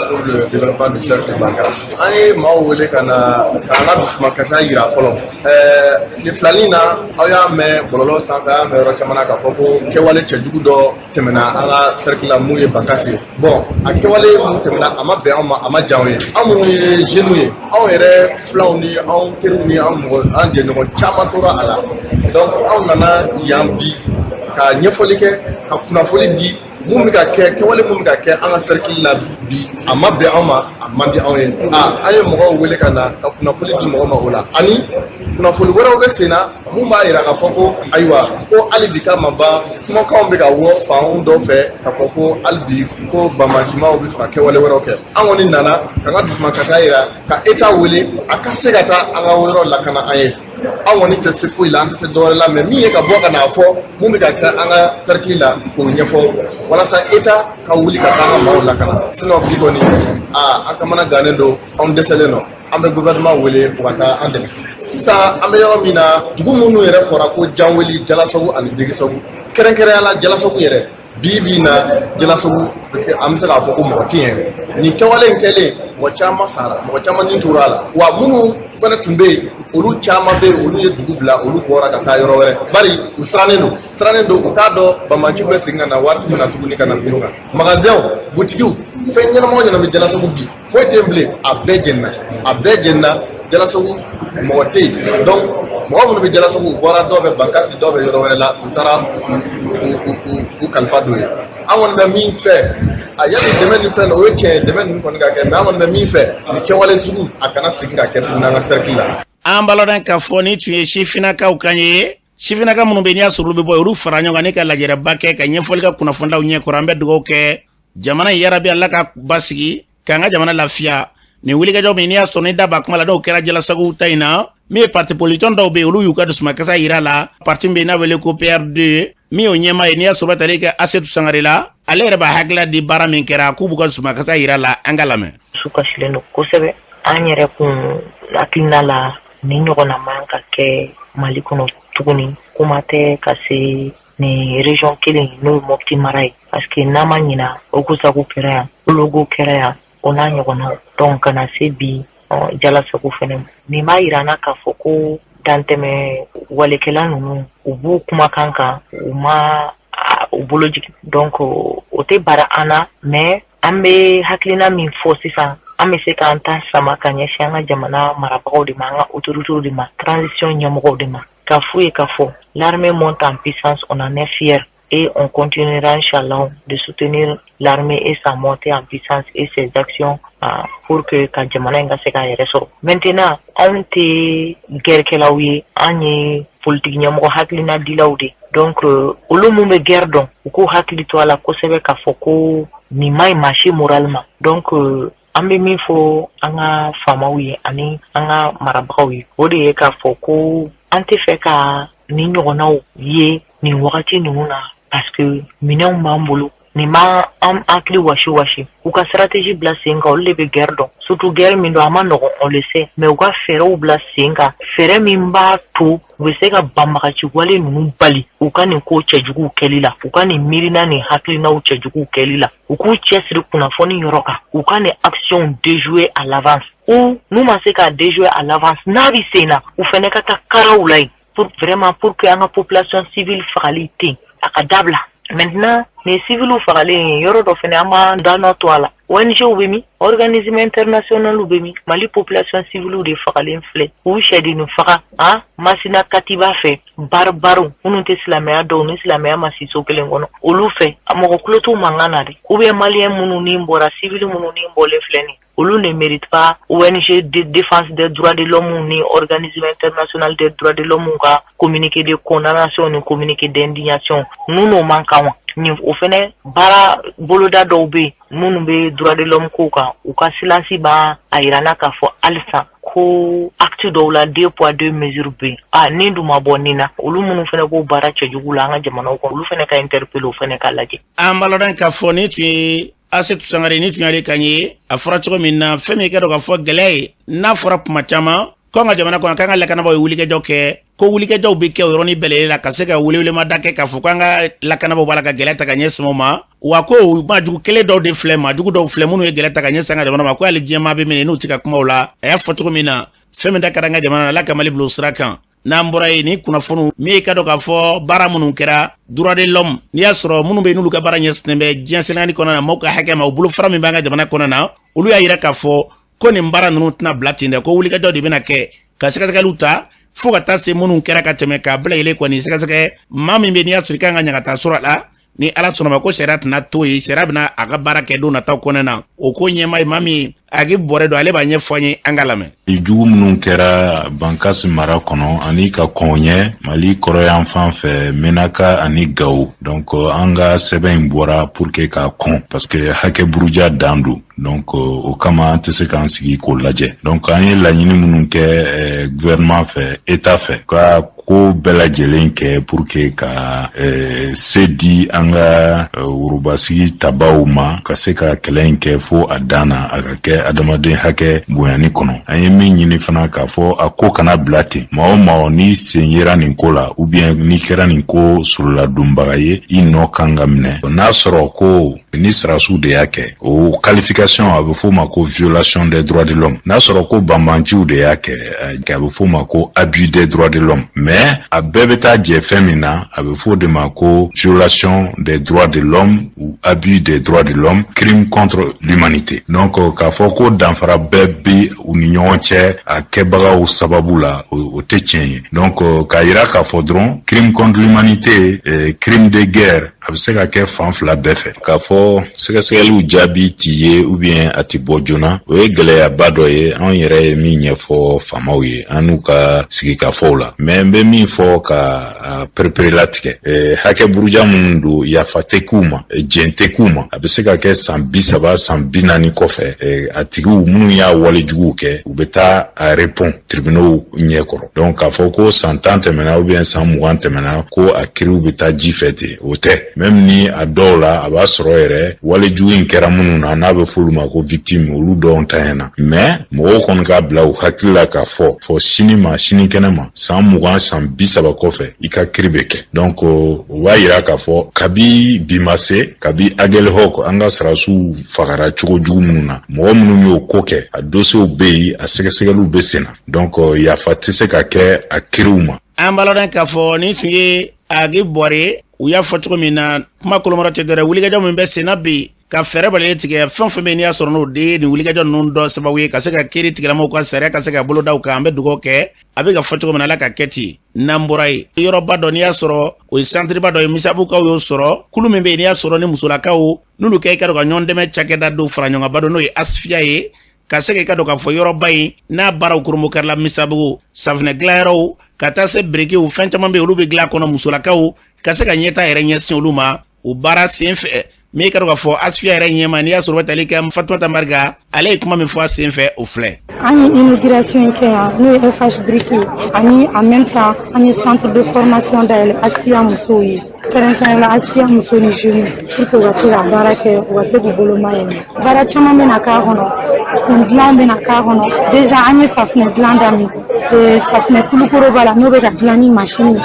pour le développement du cercle de Bankass. An ye maaw wele ka na k'an ka dusumakasiya yira fɔlɔ. Tile filanin na, aw y'a mɛn bɔlɔlɔ sanfɛ, a y'a mɛn yɔrɔ caman na k'a fɔ ko kɛwale cɛjugu dɔ tɛmɛna an ka cercle la, mun ye Bankass ye. Bon, a kɛwale mun tɛmɛna, a ma bɛn anw ma, a ma diya anw ye. Anw minnu ye jeunes ye, anw yɛrɛ filanw ni anw teriw ni anw mɔgɔ an jɛɲɔgɔn caman tora a la. Donc anw nana yan bi ka ɲɛfɔli kɛ, ka kunnafoni di mun bɛ ka kɛ, kɛwale mun bɛ ka kɛ an ka cercle la bi, a ma bɛn anw ma, a man di anw ye. A an ye mɔgɔw wele ka na ka kunnafoni di mɔgɔ ma o la, ani kunnafoni wɛrɛw bɛ sen na mun b'a yira k'a fɔ ko ayiwa, ko hali bi k'a ma ban, kumakanw bɛ ka wɔ fan dɔw fɛ k'a fɔ ko hali bi ko banbaancimaw bɛ fɛ ka kɛwale wɛrɛw kɛ. An kɔni nana k'an ka dusumakasiya yira, ka État wele a ka se ka taa an ka yɔrɔ lakana an ye. An kɔni tɛ se foyi la, an tɛ se dɔwɛrɛ la, mais min ye ka bɔ ka n'a fɔ mun bɛ ka kɛ an ka cercle la, k'o ɲɛfɔ walasa État ka wuli ka taa an ka maaw lakana. Sinon bi kɔni, aa, an kamana gannen don, anw dɛsɛlen don. An bɛ gouvernement wele u ka taa an dɛmɛ. Sisan an bɛ yɔrɔ min na, dugu minnu yɛrɛ fɔra ko Janweli, Jalasagu ani Degesagu, kɛrɛnkɛrɛnya la Jalasagu yɛrɛ, bi bi in na Jalasagu, an bɛ se k'a fɔ ko mɔgɔ tɛ yen yɛrɛ. Nin kɛwale in kɛlen, mɔgɔ caman sara, mɔgɔ caman ni tora a la, wa minnu fana tun bɛ yen, olu caman bɛ yen, olu ye dugu bila, olu bɔra ka taa yɔrɔ wɛrɛ, bari u sirannen don, sirannen don, u t'a dɔn banbaanciw bɛ segin ka na waati min na tuguni ka na bin kan. Magasinw, butigiw, fɛn ɲɛnama o ɲɛnama bɛ Jalasagu bi, foyi tɛ yen bilen, a bɛɛ jenina, a bɛɛ jenina. Jalasagu mɔgɔ tɛ yen. Donc mɔgɔ minnu bɛ Jalasagu, u bɔra, dɔw bɛ Bankasi, dɔw bɛ yɔrɔ wɛrɛ la, u taara u kalifa don yen. An kɔni bɛ min fɛ, a yanni dɛmɛ ni fɛn, o ye tiɲɛ ye, dɛmɛ ninnu kɔni ka kɛ, mais an kɔni bɛ min fɛ, nin kɛwale sugu a kana segin ka kɛ tuguni an ka cercle la. An b'a lɔn k'a fɔ nin tun ye sifinnakaw kan ye. Sifinnaka minnu bɛ, n'i y'a sɔrɔ olu bɛ bɔ, olu fara ɲɔgɔn kan ni ka lajɛrɛba kɛ ka ɲɛfɔli kɛ kunnafonilaw ɲɛkɔrɔ. An bɛ dugawu kɛ jamana in, yarabi Ala ka basigi k'an ka jamana lafiya. Nin wulikajɔ min, n'i y'a sɔrɔ ni da b'a kuma la, n'o kɛra Jalasagu ta in na, min ye parti politique dɔw bɛ yen, olu y'u ka dusumakasa yira la. Parti min bɛ yen n'a wele ko PRD, min y'o ɲɛmaa ye, n'i y'a sɔrɔ bɛ tali kɛ Asetu Sangare la, ale yɛrɛ b'a hakilila di baara min kɛra, k'u b'u ka dusumakasa yira la. An ka lamɛn. Dusu kasilen don kosɛbɛ. An yɛrɛ kun hakilina la, nin ɲɔgɔnna man ka kɛ Mali kɔnɔ tuguni, kuma tɛ ka se nin région kelen, n'o ye Mopti mara ye, parce que n'an ma ɲina, Ogosagu kɛra yan, Ologo kɛra yan, o n'a ɲɔgɔnnaw. Donc ka na se bi Jalasagu fɛnɛ, nin b'a yira an na k'a fɔ ko dantɛmɛ walekɛla ninnu, u b'u kumakan kan, u ma u bolo jigin. Donc o tɛ bara an na, mais an bɛ hakilina min fɔ sisan, an bɛ se k'an ta sama ka ɲɛsin an ka jamana marabagaw de ma, an ka autorités de ma, transition ɲɛmɔgɔw de ma, k'a f'u ye k'a fɔ l'armée monte en puissance, on en est fier. Et on continuera, Inch'Allah, de soutenir l'armée et sa montée en puissance et ses actions pour que ka jamana in ka se k'a yɛrɛ sɔrɔ. Maintenant, anw tɛ guerrekɛlaw ye, an ye politiki ɲɛmɔgɔ hakilina dilaw de. Donc olu mun bɛ guerre dɔn, u k'u hakili to a la kosɛbɛ k'a fɔ ko nin ma ɲi maa si moral ma. Donc an bɛ min fɔ an ka faamaw ye ani an ka marabagaw ye, o de ye k'a fɔ ko an tɛ fɛ ka nin ɲɔgɔnnaw ye nin wagati ninnu na, parce que minɛnw b'an bolo. Nin b'an an hakili wasi wasi. U ka stratégie bila sen kan, olu de bɛ guerre dɔn, surtout guerre min don, a ma nɔgɔn, on le sait, mais u ka fɛɛrɛw bila sen kan, fɛɛrɛ min b'a to u bɛ se ka banbagaci wale ninnu bali u ka nin ko cɛjuguw kɛli la, u ka nin miirina ni hakilinaw cɛjuguw kɛli la. U k'u cɛsiri kunnafoni yɔrɔ kan, u ka nin action déjouer à l'avance, ou n'u ma se k'a déjouer à l'avance, n'a bɛ sen na, u fɛnɛ ka taa karaw la yen pour vraiment pour que an ka population civile fagali ten yen, a ka dabila. Maintenant, nin civiliw fagalen, yɔrɔ dɔ fɛnɛ, an b'an da to a la. ONG bɛ min, organisme international bɛ min? Mali population civile de fagalen filɛ, u sɛdennin faga han Masina Katiba fɛ, barbarew minnu tɛ silamɛya dɔw ni silamɛya ma si so kelen kɔnɔ, olu fɛ. A mɔgɔ kulo t'u mankan na de, ou bien malien minnu ni bɔra, civil minnu ni bɔlen filɛ nin, olu ne mérite pas ONG de défense des droits de l'homme ni organisme international des droits de l'homme ka communiqué de condamnation ni communiqué d'indignation. Ninnu n'o man kan wa? Nin o fɛnɛ baara boloda dɔw bɛ yen minnu bɛ droit de l'homme ko kan, u ka silence b'a a yira n na k'a fɔ halisa ko acte dɔw la, deux poids deux mesures bɛ yen. A nin dun ma bɔ nin na. Olu minnu fɛnɛ b'o baara cɛjugu la an ka jamanaw kɔnɔ, olu fɛnɛ ka interpeller, o fɛnɛ ka lajɛ. An b'a lɔn k'a fɔ ni tun ye Asetu Sangare, ni tun y'ale kan ye. A fɔra cogo min na, fɛn min kɛ dɔn k'a fɔ gɛlɛya ye, n'a fɔra kuma caman ko an ka jamana kɔnɔ, k'an ka lakanabaaw ye wulikajɔ kɛ, ko wulikajɔw bɛ kɛ o yɔrɔnin bɛɛ la ka se ka welewelema kɛ k'a fɔ k'an ka lakanabaaw b'a la ka gɛlɛya ta ka ɲɛsin o ma. Wa ko maajugu kelen dɔw de filɛ, maajugu dɔw filɛ minnu ye gɛlɛya ta ka ɲɛsin an ka jamana ma, ko hali diɲɛmaa bɛ minɛ n'u tɛ ka kuma o la. A y'a fɔ cogo min na, fɛn min da ka an ka jamana na, Ala ka Mali bila o sira kan. N'an bɔra yen, ni kunnafoniw min ye ka dɔn k'a fɔ baara minnu kɛra droit de l'homme, n'i y'a sɔrɔ minnu bɛ yen n'olu ka baara ɲɛsinnen bɛ diɲɛ selekani kɔnɔna na, maaw ka hakɛ ma, u bolofara min b'an ka jamana kɔnɔna na, olu y'a yira k'a fɔ ko nin baara ninnu tɛna bila ten dɛ, ko wulikajɔ de bɛna kɛ ka sɛgɛsɛgɛliw ta fo ka taa se minnu kɛra ka tɛmɛ k'a bila yɛlɛ kɔni sɛgɛsɛgɛ. Maa min bɛ n'i y'a sɔrɔ i kan ka ɲagata sɔrɔ a la, ni Ala sɔnna ma ko sariya tɛna to yen, sariya bɛna a ka baara kɛ don nataw kɔnɔna na. O ko ɲɛmaa ye maa min a bɔrɛ don, ale b'a ɲɛfɔ an ye, an ka lamɛn. Jugu minnu kɛra Bankasi mara kɔnɔ ani ka kɔn ɲɛ Mali kɔrɔyan fan fɛ, Menaka ani Gawo, donc an ka sɛbɛn in bɔra pour que k'a kɔn, parce que hakɛ buruja dan don. Donc o kama an tɛ se k'an sigi k'o lajɛ. Donc an ye laɲini minnu kɛ gouvernement fɛ, état fɛ, ka ko bɛɛ lajɛlen kɛ pour que ka se di an ka worobasigi tabaw ma, ka se ka kɛlɛ in kɛ fo a dan na, a ka kɛ adamaden hakɛ bonyani kɔnɔ. An ye min ɲini fana k'a fɔ, a ko kana bila ten. Maa o maa n'i sen yera nin ko la, ou bien n'i kɛra nin ko soroladonbaga ye, i nɔ kan ka minɛ. N'a sɔrɔ ko ni sirasiw de y'a kɛ, o qualification a bɛ f'o ma ko violation des droits de l'homme. N'a sɔrɔ ko banbanciw de y'a kɛ, a bɛ f'o ma ko abus des droits de l'homme. Mais a bɛɛ bɛ taa jɛ fɛn min na, a bɛ f'o de ma ko violation des droits de l'homme ou abus des droits de l'homme, crime contre l'humanité. Donc k'a fɔ ko danfara bɛɛ bi u ni ɲɔgɔn cɛ a kɛbagaw sababu la, o tɛ tiɲɛ ye. Donc k'a yira k'a fɔ dɔrɔn, crime contre l'humanité, crime de guerre, a bɛ se ka kɛ fan fila bɛɛ fɛ. K'a fɔ sɛgɛsɛgɛliw jaabi t'i ye ou bien a ti bɔ joona, o ye gɛlɛyaba dɔ ye, anw yɛrɛ ye min ɲɛfɔ faamaw ye an n'u ka sigikafɔw la. Mais n bɛ min fɔ ka pereperelatigɛ, hakɛ buruja minnu don, yafa tɛ k'u ma, jɛn tɛ k'u ma. A bɛ se ka kɛ san 30, san 40 kɔfɛ, a tigiw minnu y'a walejuguw kɛ, u bɛ taa a répond tribunaux ɲɛkɔrɔ. Donc k'a fɔ ko san 10 tɛmɛna ou bien san 20 tɛmɛna, ko a kiriw bɛ taa ji fɛ ten, o tɛ. Même ni a dɔw la a b'a sɔrɔ yɛrɛ walejugu in kɛra minnu na, n'a bɛ f'olu ma ko victime, olu dɔw tanyana. Mais mɔgɔw kɔni k'a bila u hakili la k'a fɔ fɔ sini ma, sinikɛnɛ ma, san 20, san 30 kɔfɛ, i ka kiri bɛ kɛ. Donc o b'a yira k'a fɔ kabi bi ma se, kabi Aguelhok, an ka sarasiw fagara cogo jugu minnu na, mɔgɔ minnu y'o ko kɛ, a dossiers bɛ yen, a sɛgɛsɛgɛliw bɛ sen na. Donc yafa tɛ se ka kɛ a kiriw ma. An b'a lɔn k'a fɔ ni tun ye Agi Bɔre. U y'a fɔ cogo min na, kuma kolomɔrɔ tɛ dɔrɔn, wulikajɔ min bɛ sen na bi. Ka fɛɛrɛ bɛɛ tigɛ, fɛn fɛn bɛ n'i y'a sɔrɔ n'o de ye nin wulikajɔ ninnu dɔ sababu ye, ka se ka kiiri tigilamaw ka sariya ka se ka boloda u kan. An bɛ dugawu kɛ, a bɛ ka fɔ cogo min na, Ala ka kɛ ten. N'an bɔra yen, yɔrɔba dɔ n'i y'a sɔrɔ o ye santiriba dɔ ye, Misabukaw y'o sɔrɔ. Kulu min bɛ yen n'i y'a sɔrɔ ni musolakaw n'olu kɛ, i ka dɔn ka ɲɔgɔn dɛmɛ cakɛda dɔw fara ɲɔgɔn kan dɔ, n'o ye Asifiya ye, ka se k'i ka dɔn k'a fɔ yɔrɔba in n'a baaraw kurunbonkarila Misabugu, safunɛ dilanyɔrɔw ka taa se birikiw, fɛn caman bɛ yen, olu bɛ dilan kɔnɔ, musolakaw ka se ka ɲɛta yɛrɛ ɲɛsin olu ma. O baara sen fɛ, min ka dɔn k'a fɔ Asifiya yɛrɛ ɲɛma, n'i y'a sɔrɔ bɛ tali kɛ Fatumata Mariga, ale ye kuma min fɔ a sen fɛ, o filɛ. An ye inauguration kɛ yan, n'o ye FH Brique ye, ani en même temps an ye centre de formation dayɛlɛ Asifiya musow ye, kɛrɛnkɛrɛn la Asifiya muso ni jeunes, pour que u ka se ka baara kɛ, u ka se k'u bolo mayɛlɛma. Baara caman bɛna k'a kɔnɔ, kun dilan bɛna k'a kɔnɔ. Déjà an ye safunɛ dilan daminɛ, safunɛ kulukoro b'a la, n'o bɛ ka dilan ni machine ye,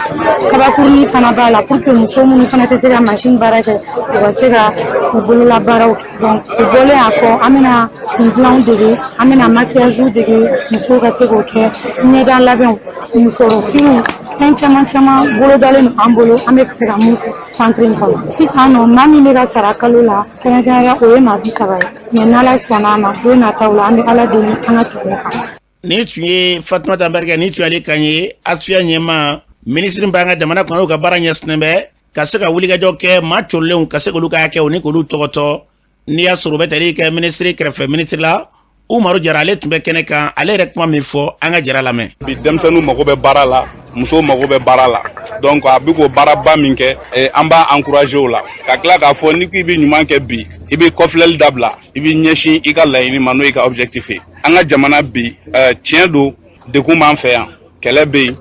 kabakurunin fana b'a la, pour que muso minnu fana tɛ se ka machine baara kɛ, u ka se ka u bolola baaraw kɛ. Donc o bɔlen a kɔ, an bɛna kun dilanw dege, an bɛna maquillage dege, musow ka se k'o kɛ, ɲɛda labɛnw, musɔrɔ finiw, fɛn caman caman bolodalen don an bolo, an bɛ fɛ ka mun kɛ centre in kɔnɔ sisan nɔ. Maa min bɛ ka sara kalo la, kɛrɛnkɛrɛnnenya, o ye maa 30 ye, mais n'Ala sɔnna a ma, don nataw la, an bɛ Ala deli an ka tɛmɛ o kan. Nin tun ye Fatumata Barika, nin tun y'ale kan ye, Asifiya ɲɛma. Minisiri b'an ka jamana kɔnɔ, ka baara ɲɛsinnen bɛ ka se ka wulikajɔ kɛ maa corilenw ka se k'olu ka hakɛw ni k'olu tɔgɔtɔ. N'i y'a sɔrɔ u bɛ tali kɛ minisiri kɛrɛfɛ minisiri la, Umaru Jara, ale tun bɛ kɛnɛ kan, ale yɛrɛ kuma min fɔ, an ka Jara lamɛn. Bi denmisɛnninw mago bɛ baara la, musow mago bɛ baara la. Donc a bɛ k'o baaraba min kɛ, an b'a encourager o la, ka tila k'a fɔ n'i ko i bɛ ɲuman kɛ bi, i bɛ kɔfilɛli dabila, i bɛ ɲɛsin i ka laɲini ma, n'o y'i ka objectif ye. An ka jamana bi, tiɲɛ don, degun b'an fɛ yan, kɛlɛ bɛ yen,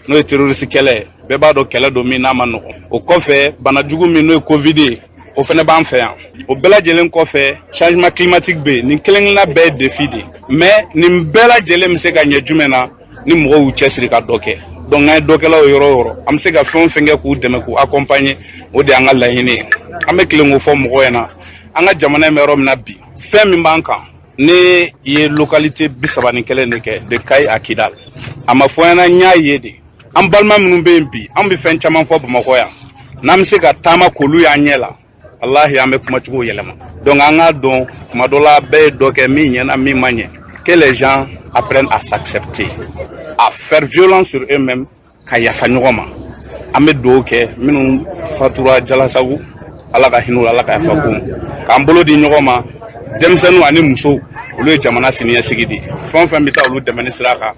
n'o ye terroriste kɛlɛ ye. Bɛɛ b'a dɔn kɛlɛ don min n'a ma nɔgɔn. O kɔfɛ, banajugu min n'o ye Covid ye, o fana b'an fɛ yan. O bɛɛ lajɛlen kɔfɛ, changement climatique bɛ yen. Nin kelen kelenna bɛɛ ye défi de ye, mais nin bɛɛ lajɛlen bɛ se ka ɲɛ jumɛn na? Ni mɔgɔw y'u cɛsiri ka dɔ kɛ. Donc n'an ye dɔkɛlaw yɔrɔ o yɔrɔ, an bɛ se ka fɛn o fɛn kɛ k'u dɛmɛ, k'u accompagner, o de y'an ka laɲini ye. An bɛ tilen k'o fɔ mɔgɔw ɲɛna, an ka jamana in bɛ yɔrɔ min na bi, fɛn min b'an kan, ne ye localité 31 de kɛ, de Kayi à Kidal. A ma fɔ n ɲɛna, n y'a ye de. An balima minnu bɛ yen bi, an bɛ fɛn caman fɔ Bamakɔ yan, n'an bɛ se ka taama k'olu y'an ɲɛ la, walahi an bɛ kumacogo yɛlɛma. Donc an k'a dɔn, tuma dɔ la, bɛɛ ye dɔ kɛ, min ɲɛna, min ma ɲɛ. Que les gens apprennent à s'accepter, à faire violence sur eux-mêmes, ka yafa ɲɔgɔn ma. An bɛ dugawu kɛ minnu fatura Jalasagu, Ala ka hinɛ u la, Ala ka yafa k'u ma, k'an bolo di ɲɔgɔn ma. Denmisɛnninw ani musow, olu ye jamana siniɲɛsigi de ye. Fɛn o fɛn bɛ taa olu dɛmɛni sira kan,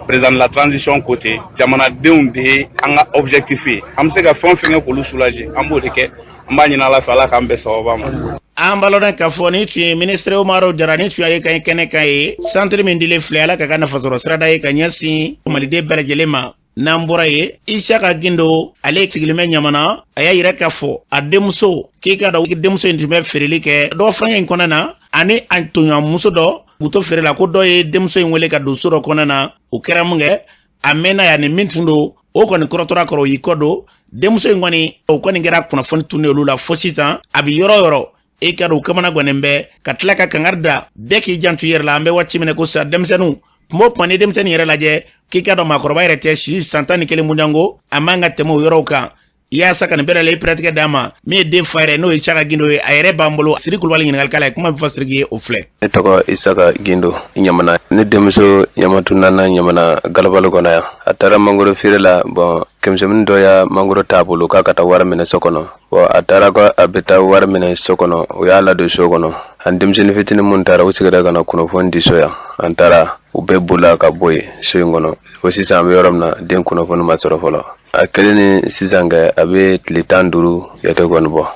président de la transition côté, jamanadenw de ye an ka objectif ye. An bɛ se ka fɛn o fɛn kɛ k'olu soulager, an b'o de kɛ. An b'a ɲini Ala fɛ, Ala k'an bɛn sababa ma. An b'a lɔn k'a fɔ ni tun ye minisiri Umaru Jara, ni tun y'ale ka kɛnɛ kan ye. Santiri min dilen filɛ, Ala ka ka nafasɔrɔ sirada ye ka ɲɛsin Maliden bɛɛ lajɛlen ma. N'an bɔra yen, Isaka Gindo, ale sigilen bɛ Ɲamana, a y'a yira k'a fɔ a denmuso k'i ka dɔn denmuso in tun bɛ feereli kɛ dɔgɔ furankɛ in kɔnɔna na, ani a tɔɲɔgɔnmuso dɔ k'u to feere la, ko dɔ ye denmuso in wele ka don so dɔ kɔnɔna na. O kɛra mun kɛ, a mɛnna yan ni min tun don, o kɔni kɔrɔtɔra kɔrɔ, o y'i kɔ don denmuso in kɔni. O kɔni kɛra kunnafoni tunnen olu la fo sisan a bɛ yɔrɔ o yɔrɔ, e ka dɔn u kamana gannen bɛ, ka tila ka kangari da bɛɛ k'i janto i yɛrɛ la. An bɛ waati min na ko sisan, denmisɛnninw, kuma o kuma ni denmisɛnnin yɛrɛ lajɛ, k'i ka dɔn maakɔrɔba yɛrɛ tɛ si san 11 bonyanko, a man ka tɛmɛ o yɔrɔw kan, yaasa ka nin bɛɛ lajɛlen pɛrɛtigɛ d'a ma. Min ye den fa yɛrɛ, n'o ye Isaka Gindo ye, a yɛrɛ b'an bolo. Siri Kulubali ɲininkali k'a la, ye kuma min fɔ Siriki ye, o filɛ. Ne tɔgɔ Isaka Gindo, Ɲamana. Ne denmuso ɲamatu nana Ɲamana galabali kɔnɔ yan. A taara mangoro feere la. Bon, kɛmɛsɛmini dɔ y'a mangoro t'a bolo k'a ka taa wari minɛ so kɔnɔ. Bon, a taara ko a bɛ taa wari minɛ so kɔnɔ, o y'a ladon so kɔnɔ. An denmisɛnnin fitinin minnu taara, u seginna ka na kunnafoni di so yan. An taara, u bɛɛ bolila ka bɔ yen so in kɔnɔ. Fo sisan, an bɛ yɔrɔ min na, den kunnafoni ma sɔrɔ fɔlɔ. A kɛlen ni sisan kɛ, a bɛ tile 15 jate kɔni bɔ.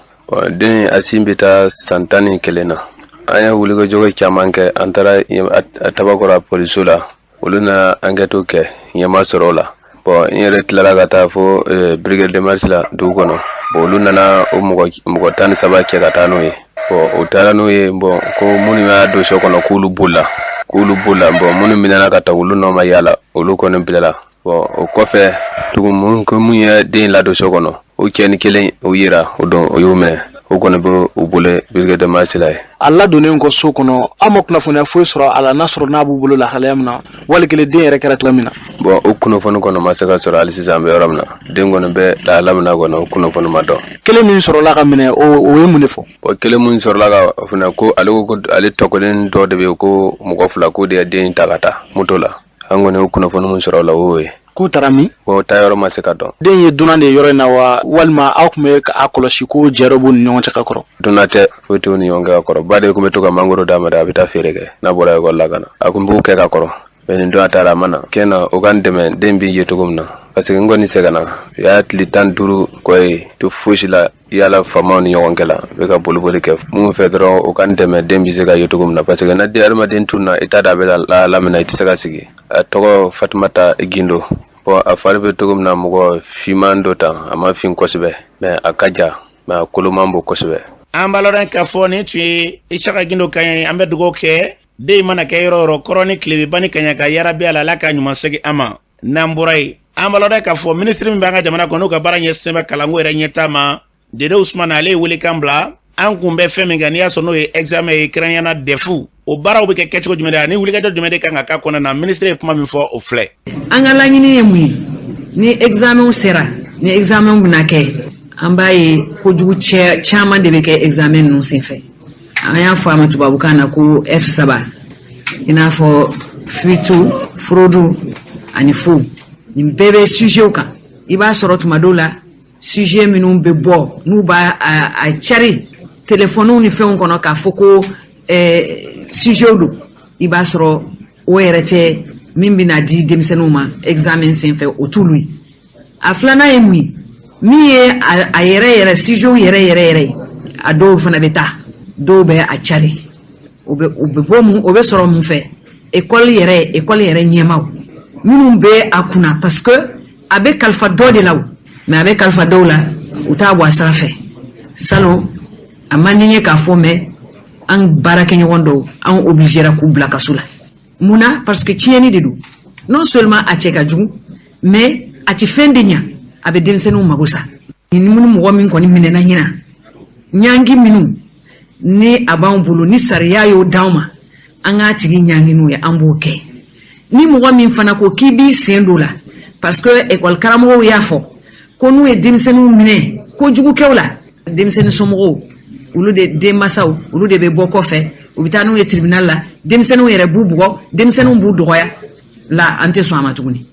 Den a si bɛ taa san 11 na. An ye wulikajɔ caman kɛ, an taara Tabakɔrɔ polisiso la, olu nana enquête kɛ, ɲɛ ma sɔrɔ o la. Bon, n yɛrɛ tilara ka taa fo brigade de mœurs la dugu kɔnɔ. Bon, olu nana o mɔgɔ 13 cɛ ka taa n'o ye. Bon, u taara n'o ye. Bon, ko minnu y'a don so kɔnɔ, k'olu bolila. Bon, minnu minɛna ka taa, olu nɔ ma yala, olu kɔni bilala. Bon, o kɔfɛ tugun, mun ko mun ye den ladon so kɔnɔ, o cɛ ni kelen o yira o don, o y'o minɛ. O kɔni bɛ u bolo brigade de Macina ye. A ladonnen kɔ so kɔnɔ, aw ma kunnafoniya foyi sɔrɔ a la n'a sɔrɔ n'a b'u bolo lahalaya min na, wali kelen den yɛrɛ kɛra cogoya min na? Bon, o kunnafoni kɔni ma se ka sɔrɔ hali sisan. An bɛ yɔrɔ min na, den kɔni bɛ lahala min na kɔni, o kunnafoni ma dɔn. Kelen min sɔrɔla ka minɛ, o ye mun de fɔ? Bon, kelen min sɔrɔla ka fana ko ale ko ale tɔkelen dɔ de bɛ yen, ko mɔgɔ fila k'o de ye den ta ka taa moto la. An kɔni o kunnafoni min sɔrɔ o la, o ye. K'u taara min? O taa yɔrɔ ma se ka dɔn. Den ye dunan de ye yɔrɔ in na wa, walima aw tun bɛ a kɔlɔsi ko jɛ dɔ b'u ni ɲɔgɔn cɛ ka kɔrɔ? Dunan tɛ, foyi t'u ni ɲɔgɔn cɛ ka kɔrɔ. Ba de tun bɛ to ka mangoro d'a ma dɛ, a bɛ taa feere kɛ n'a bɔra ekɔli la ka na. A tun b'o kɛ ka kɔrɔ, mais nin don a taara, a ma na. Tiɲɛ na, o ka n dɛmɛ den bɛ ye cogo min na, parce que n kɔni sɛgɛnna. Y'a tile 15 kɔ ye to fosi la, yala faamaw ni ɲɔgɔn kɛ la, bɛ ka boliboli kɛ mun fɛ dɔrɔn, o ka n dɛmɛ den bɛ se ka ye cogo min na, parce que na den adamaden tunna, i t'a dɔn a bɛ lahala min na, i tɛ se ka sigi. A tɔgɔ Fatumata Gindo. Bon, a fari bɛ cogo min na, mɔgɔ finman dɔ tan, a ma fin kosɛbɛ, mais a ka jan, mais a kolo man bon kosɛbɛ. An b'a lɔn k'a fɔ nin tun ye Isaka Gindo kan ye. An bɛ dugawu kɛ den mana kɛ yɔrɔ o yɔrɔ, kɔrɔ ni tilebe, ba ni kaɲaka, yarabi ala, ala ka ɲuman segin an ma. N'an bɔra yen, an b'a lɔn k'a fɔ minisiri min b'an ka jamana kɔnɔ, n'o ka baara ɲɛsinnen bɛ kalanko yɛrɛ ɲɛtaa ma, Dede Usumani, ale ye welekan bila. An kun bɛ fɛn min kan, n'i y'a sɔrɔ n'o ye examen ye, kɛrɛnkɛrɛnnenya la DEF, o baaraw bɛ kɛ kɛcogo jumɛn de ani wulikajɔ jumɛn de kan ka k'a kɔnɔna na, minisiri ye kuma min fɔ, o filɛ. An ka laɲini ye mun ye? Ni examenw sera, ni examenw bɛna kɛ, an b'a ye kojugu caman de bɛ kɛ examen ninnu senfɛ. An y'a fɔ a ma tubabukan na ko F saba, i n'a fɔ fuite, fraude ani faux. Nin bɛɛ bɛ sujetw kan. I b'a sɔrɔ tuma dɔw la, sujet minnu bɛ bɔ, n'u b'a a cari telefɔniw ni fɛnw kɔnɔ k'a fɔ ko sujetw don, i b'a sɔrɔ o yɛrɛ tɛ. Min bɛna di denmisɛnninw ma examen senfɛ, o t'olu ye. A filanan ye mun ye? Min ye a yɛrɛ yɛrɛ sujetw yɛrɛ yɛrɛ yɛrɛ ye, a dɔw fana bɛ taa, dɔw bɛ a cari. O bɛ bɔ mun, o bɛ sɔrɔ mun fɛ? École yɛrɛ ɲɛmaaw minnu bɛ a kunna, parce que a bɛ kalifa dɔ de la o, mais a bɛ kalifa dɔw la, u t'a bɔ a sira fɛ. Salon, a man di n ye k'a fɔ, mais an baarakɛɲɔgɔn dɔw, an obligéra k'u bila kaso la. Mun na? Parce que tiɲɛni de don. Non seulement a cɛ ka jugu, mais a ti fɛn de ɲa, a bɛ denmisɛnninw mago sa. Ni mɔgɔ min kɔni minɛna ɲina, ɲangi minnu ni a b'an bolo, ni sariya y'o d'anw ma, an k'a tigi ɲangi n'o ye, an b'o kɛ. Ni mɔgɔ min fana ko k'i b'i sen don la, parce que école karamɔgɔw y'a fɔ ko n'u ye denmisɛnninw minɛ kojugukɛw la, denmisɛnnin somɔgɔw, olu de, denmansaw, olu de bɛ bɔ kɔfɛ, u bɛ taa n'u ye tribunal la, denmisɛnninw yɛrɛ b'u bugɔ, denmisɛnninw b'u dɔgɔya la. An tɛ sɔn a ma tuguni.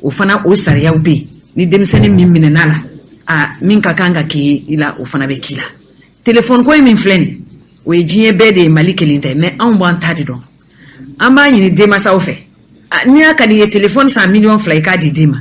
O fana, o sariyaw bɛ yen. Ni denmisɛnnin min minɛna la, a min ka kan ka k'i la, o fana bɛ k'i la. Telefɔni ko in min filɛ nin, o ye diɲɛ bɛɛ de ye, Mali kelen tɛ, mais anw b'an ta de dɔn. An b'a ɲini denmansaw fɛ, n'i y'a ka di i ye, telefɔni san miliyɔn 2, i k'a di den ma,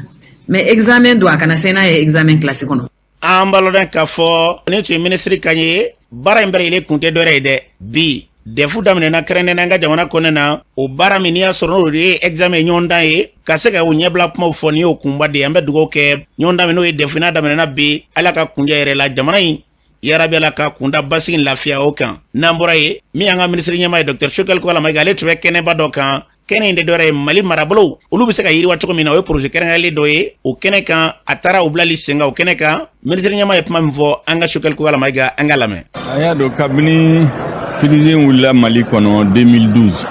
mais examen don, a kana se n'a ye examen classe kɔnɔ. An b'a lɔn k'a fɔ ne tun ye minisiri kan ye. Baara in bɛɛ lajɛlen kun tɛ dɔwɛrɛ ye dɛ. Bi DEF daminɛna kɛrɛnkɛrɛnnenya an ka jamana kɔnɔna na. O baara min, n'i y'a sɔrɔ n'o de ye examen ɲɔgɔndan ye, ka se ka o ɲɛbila kumaw fɔ, nin y'o kunba de ye. An bɛ dugawu kɛ ɲɔgɔndan min, n'o ye DEF, n'a daminɛna bi, Ala ka kunjɛ yɛrɛ la jamana in, yarabi Ala ka kunda basigi lafiya o kan. N'an bɔra yen, min y'an ka minisiri ɲɛmaa ye, Dr Choguel Kokalla Maïga, ale tun bɛ kɛnɛba dɔ kan. Kɛnɛ in de dɔwɛrɛ ye Mali marabolow, olu bɛ se ka yiriwa cogo min na, o ye projet kɛrɛnkɛrɛnlen dɔ ye. O kɛnɛ kan, a taara o bilali sen kan. O kɛnɛ kan, minisiri ɲɛmaa ye kuma min fɔ, an ka Choguel Kokalla Maïga, an ka lamɛn. A y'a dɔn, kabini crise wulila Mali kɔnɔ 2012,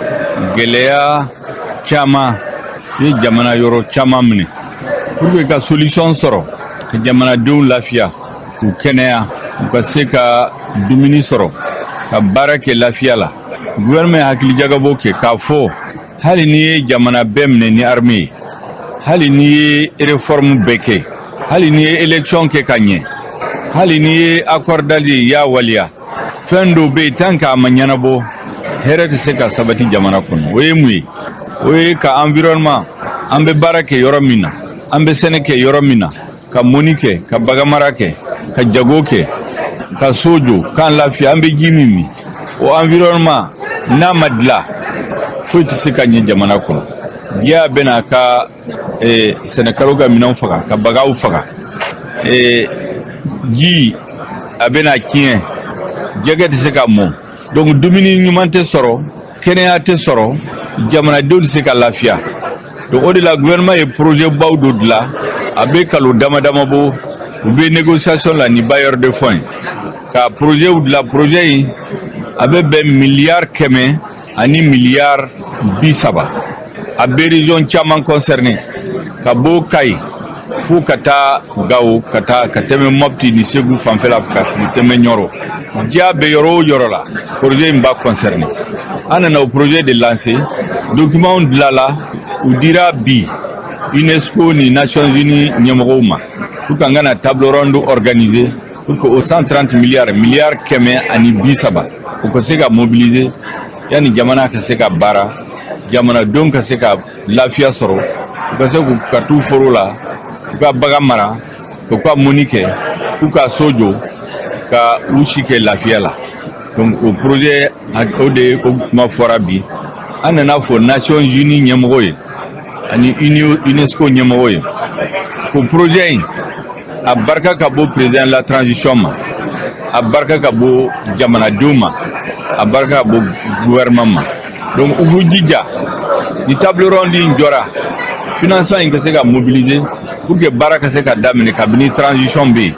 gɛlɛya caman ye jamana yɔrɔ caman minɛ. Pour que ka solution sɔrɔ ka jamanadenw lafiya, k'u kɛnɛya, u ka se ka dumuni sɔrɔ, ka baara kɛ lafiya la, gouvernement ye hakilijagabɔ kɛ k'a fɔ hali n'i ye jamana bɛɛ minɛ ni armée ye, hali n'i ye réforme bɛɛ kɛ, hali n'i ye élection kɛ ka ɲɛ, hali n'i ye accord d'Alger i y'a waleya, fɛn dɔw bɛ yen, tant que a ma ɲɛnabɔ, hɛrɛ tɛ se ka sabati jamana kɔnɔ. O ye mun ye? O ye ka environnement, an bɛ baara kɛ yɔrɔ min na, an bɛ sɛnɛ kɛ yɔrɔ min na, ka mɔni kɛ, ka baganmara kɛ, ka jago kɛ, ka so jɔ k'an lafiya, an bɛ ji min min, o environnement n'a ma dilan, foyi tɛ se ka ɲɛ jamana kɔnɔ. Diya bɛna ka sɛnɛkɛlaw ka minɛnw faga, ka bagaw faga, ji a bɛna tiɲɛ, jɛgɛ tɛ se ka mɔ, donc dumuni ɲuman tɛ sɔrɔ, kɛnɛya tɛ sɔrɔ, jamanadenw tɛ se ka lafiya. Donc o de la, gouvernement ye projet baw dɔ dilan, a bɛ kalo dama dama bɔ. U bɛ négociation la ni bailleur de fonds ye ka projet dilan. Projet in a bɛ bɛn 100 miliyari ni 30 miliyari. A bɛ région caman concerné, ka bɔ Kayi fo ka taa Gawo, ka taa ka tɛmɛ Mɔpti ni Segu fanfɛla, ka tɛmɛ Ɲɔrɔ. Diya bɛ yɔrɔ o yɔrɔ la, projet in b'a concerné. An nana o projet de lancer. Document dilanla, u dira bi UNESCO ni Nations Unies ɲɛmɔgɔw ma pour que an ka na table ronde organiser pour que o 130 milliards, 130 miliyari, o ka se ka mobiliser yanni jamana ka se ka baara, jamanadenw ka se ka lafiya sɔrɔ, u ka se k'u ka t'u foro la, u ka bagan mara, u ka mɔni kɛ, k'u ka so jɔ, ka u si kɛ lafiya la. Donc o projet, o de o kuma fɔra bi. An nana fɔ Nations Unies ɲɛmɔgɔ ye ani UNESCO ɲɛmɔgɔ ye ko projet in a barika ka bɔ président la transition ma, a barika ka bɔ jamanadenw ma, a barika ka bɔ gouvernement ma. Donc u k'u jija ni table ronde in jɔra, financement in ka se ka mobiliser pour que baara ka se ka daminɛ kabini transition bɛ yen.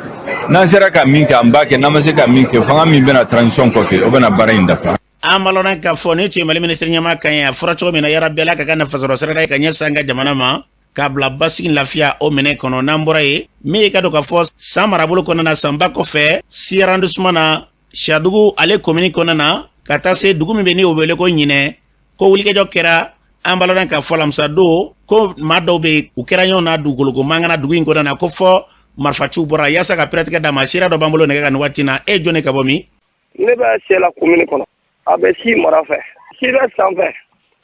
N'an sera ka min kɛ, an b'a kɛ. N'an ma se ka min kɛ, fanga min bɛna transition kɔfɛ, o bɛna baara in dafa. An balɔnna k'a fɔ ni tun ye Mali minisiri ɲɛmaa kan ye. A fɔra cogo min na, yarabi Ala ka kɛ nafasɔrɔ sirada ye ka ɲɛsin an ka jamana ma, k'a bila basigi, lafiya o minɛ kɔnɔ. N'an bɔra yen, min ye ka dɔn k'a fɔ San marabolo kɔnɔna na, Sanba kɔfɛ, Si arrondissement na, Siyadugu ale komini kɔnɔna na, ka taa se dugu min bɛ ni o wele ko Ɲinɛ, ko wulikajɔ kɛra. An balɔnna k'a fɔ alamisa don ko maa dɔw bɛ yen, u kɛra ɲɔgɔn na dugukoloko mankan na dugu in kɔnɔna na, ko fɔ marifaciw bɔra. Yaasa ka pɛrɛtigɛ d'a ma, sira dɔ b'an bolo nɛgɛ kan nin waati na. E jɔn ka bɔ min? Ne bɛ Sɛla komini kɔnɔ, a bɛ Si mara fɛ, Si bɛ sanfɛ.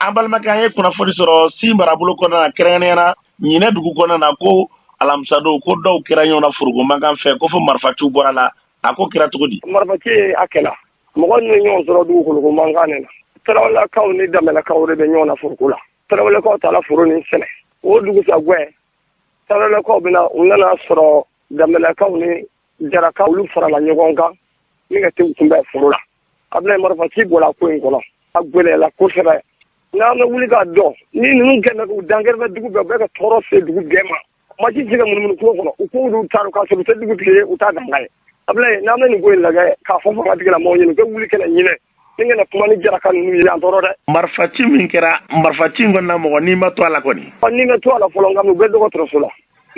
An balimakɛ, an ye kunnafoni sɔrɔ Si marabolo kɔnɔna na, kɛrɛnkɛrɛnnenya na Ɲinɛ dugu kɔnɔna na, ko alamisadon ko dɔw kɛra ɲɔgɔn na foroko mankan fɛ, ko fo marifaciw bɔra la. A ko kɛra cogo di? Marifaci a kɛla, mɔgɔ ninnu ye ɲɔgɔn sɔrɔ dugukoloko mankan de la. Tarawelelakaw ni Danbɛlɛkaw de bɛ ɲɔgɔn na foroko la. Tarawelelakaw taara foro nin sɛnɛ, o dugusagwɛ Tarawelelakaw bɛna, u nana sɔrɔ Danbɛlɛkaw ni Jarakaw olu farala ɲɔgɔn kan ni ka t'u kunbɛn foro la. A bɛna marifaci bɔra ko in kɔnɔ, a gwɛlɛyala kosɛbɛ. N'an bɛ wuli k'a dɔn ni ninnu kɛlen k'u dankɛrɛfɛ dugu bɛɛ, u bɛ ka tɔɔrɔ se dugu bɛɛ ma. Maa si tɛ se ka munumunu kungo kɔnɔ. U k'olu taara k'a sɔrɔ u tɛ dugutigi ye, u t'a danka ye. Abulaye, n'an bɛ nin ko in lajɛ k'a fɔ fanga tigilamɔgɔw ɲɛna, u ka wuli ka na Ɲinɛ ni kana kuma ni Jaraka ninnu ye, an tɔɔrɔ dɛ. Marifaci min kɛra, marifaci in kɔnɔna, mɔgɔ n'i ma to a la kɔni? Ni ma to a la fɔlɔ, nka u bɛ dɔgɔtɔrɔso la.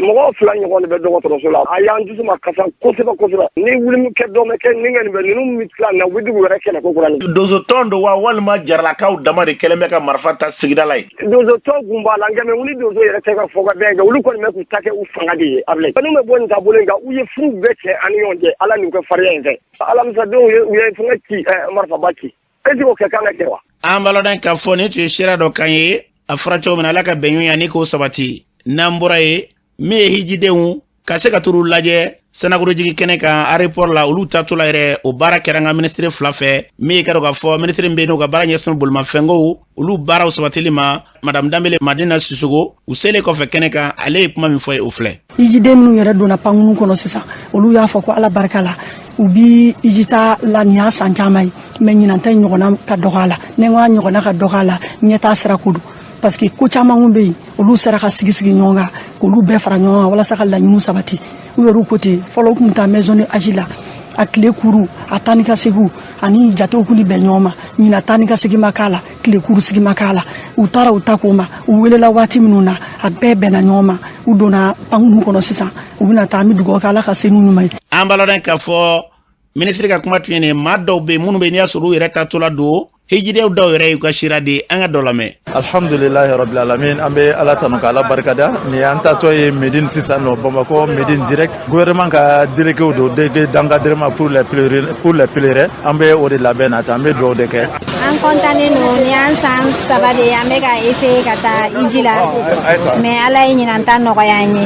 Mɔgɔ fila ɲɔgɔn de bɛ dɔgɔtɔrɔso la. A y'an dusu ma kasa kosɛbɛ kosɛbɛ. Ni wuli kɛ dɔ kɛ ni nin bɛ ninnu bɛ tila na, u bɛ dugu wɛrɛ kɛlɛ ko kura. Donsotɔn don wa, walima Jaralakaw dama de kɛlen bɛ ka marifa ta sigida la yen? Donsotɔn kun b'a la, nka mɛ ni donso yɛrɛ tɛ ka fɔ ka bɛn kɛ, olu kɔni bɛ k'u ta kɛ u fanga de ye. Abulaye, n'u bɛ bɔ nin taabolo in kan, u ye furu bɛɛ cɛ an ni ɲɔgɔn cɛ. Ala n'u ka farinya in fɛ, alamisadenw u ye fɛngɛ ci, marifaba ci. Est ce que o kɛ kan ka kɛ wa? An balɔnna k'a fɔ nin tun ye sira dɔ kan ye. A fɔra cogo min na, Ala ka bɛnɲɔgɔnya ni k'o sabati. N'an bɔra yen, min ye hijidenw ka se ka t'olu lajɛ sanakurujigi kɛnɛ kan aéroport la, olu taatɔ la yɛrɛ, o baara kɛra an ka minisiri fila fɛ. Min ye ka dɔn k'a fɔ minisiri min bɛ yen, n'o ka baara ɲɛsin bolimafɛnkow olu baaraw sabatili ma, Madame Danbele Madina Sisogo, u selen kɔfɛ kɛnɛ kan, ale ye kuma min fɔ ye, o filɛ. Hijiden minnu yɛrɛ donna pankunu kɔnɔ sisan, olu y'a fɔ ko Ala barika la, u bi hijita la nin y'a san caman ye, mɛ ɲinan ta in ɲɔgɔnna ka dɔgɔ a la. Ni n ko a ɲɔgɔnna ka dɔgɔ a la, ɲɛtaa sira ko don, parce que ko caman kun bɛ yen, olu sera ka sigi sigi ɲɔgɔn kan k'olu bɛɛ fara ɲɔgɔn kan walasa ka laɲiniw sabati. U yɛrɛw ko ten, fɔlɔ u kun bɛ taa maison de hajj la, a tile kuru, a taa ni ka segiw ani jatew kun bɛn ɲɔgɔn ma. Ɲinan, taa ni ka segin ma k'a la, tile kuru sigi ma k'a la. U taara u ta k'o ma, u welela waati minnu na, a bɛɛ bɛnna ɲɔgɔn ma. U donna pankunu kɔnɔ sisan, u bɛna taa. An bɛ dugawu kɛ, Ala ka se n'u ɲuman ye. An b'a lɔn k'a fɔ minisiri ka kuma tun ye nin. Maa dɔw bɛ yen minnu bɛ n'i y'a sɔrɔ u yɛrɛ taatɔla don, hijidenw dɔw yɛrɛ y'u ka sira di. An ka dɔ lamɛn. Alhamdulilahi rabbil alamin. An bɛ Ala tanu ka Ala barikada. Nin y'an taatɔ ye Médine sisan nɔ, Bamakɔ Médine direct. Gouvernement ka déléguéw don, délégué d'encadrement pour les pèlerins. An bɛ o de labɛn na tan, an bɛ dugawu de kɛ. An kɔntannen don. Ni an san 3 de ye an bɛ ka essayer ka taa hiji la, mais Ala ye ɲinan ta nɔgɔya an ye.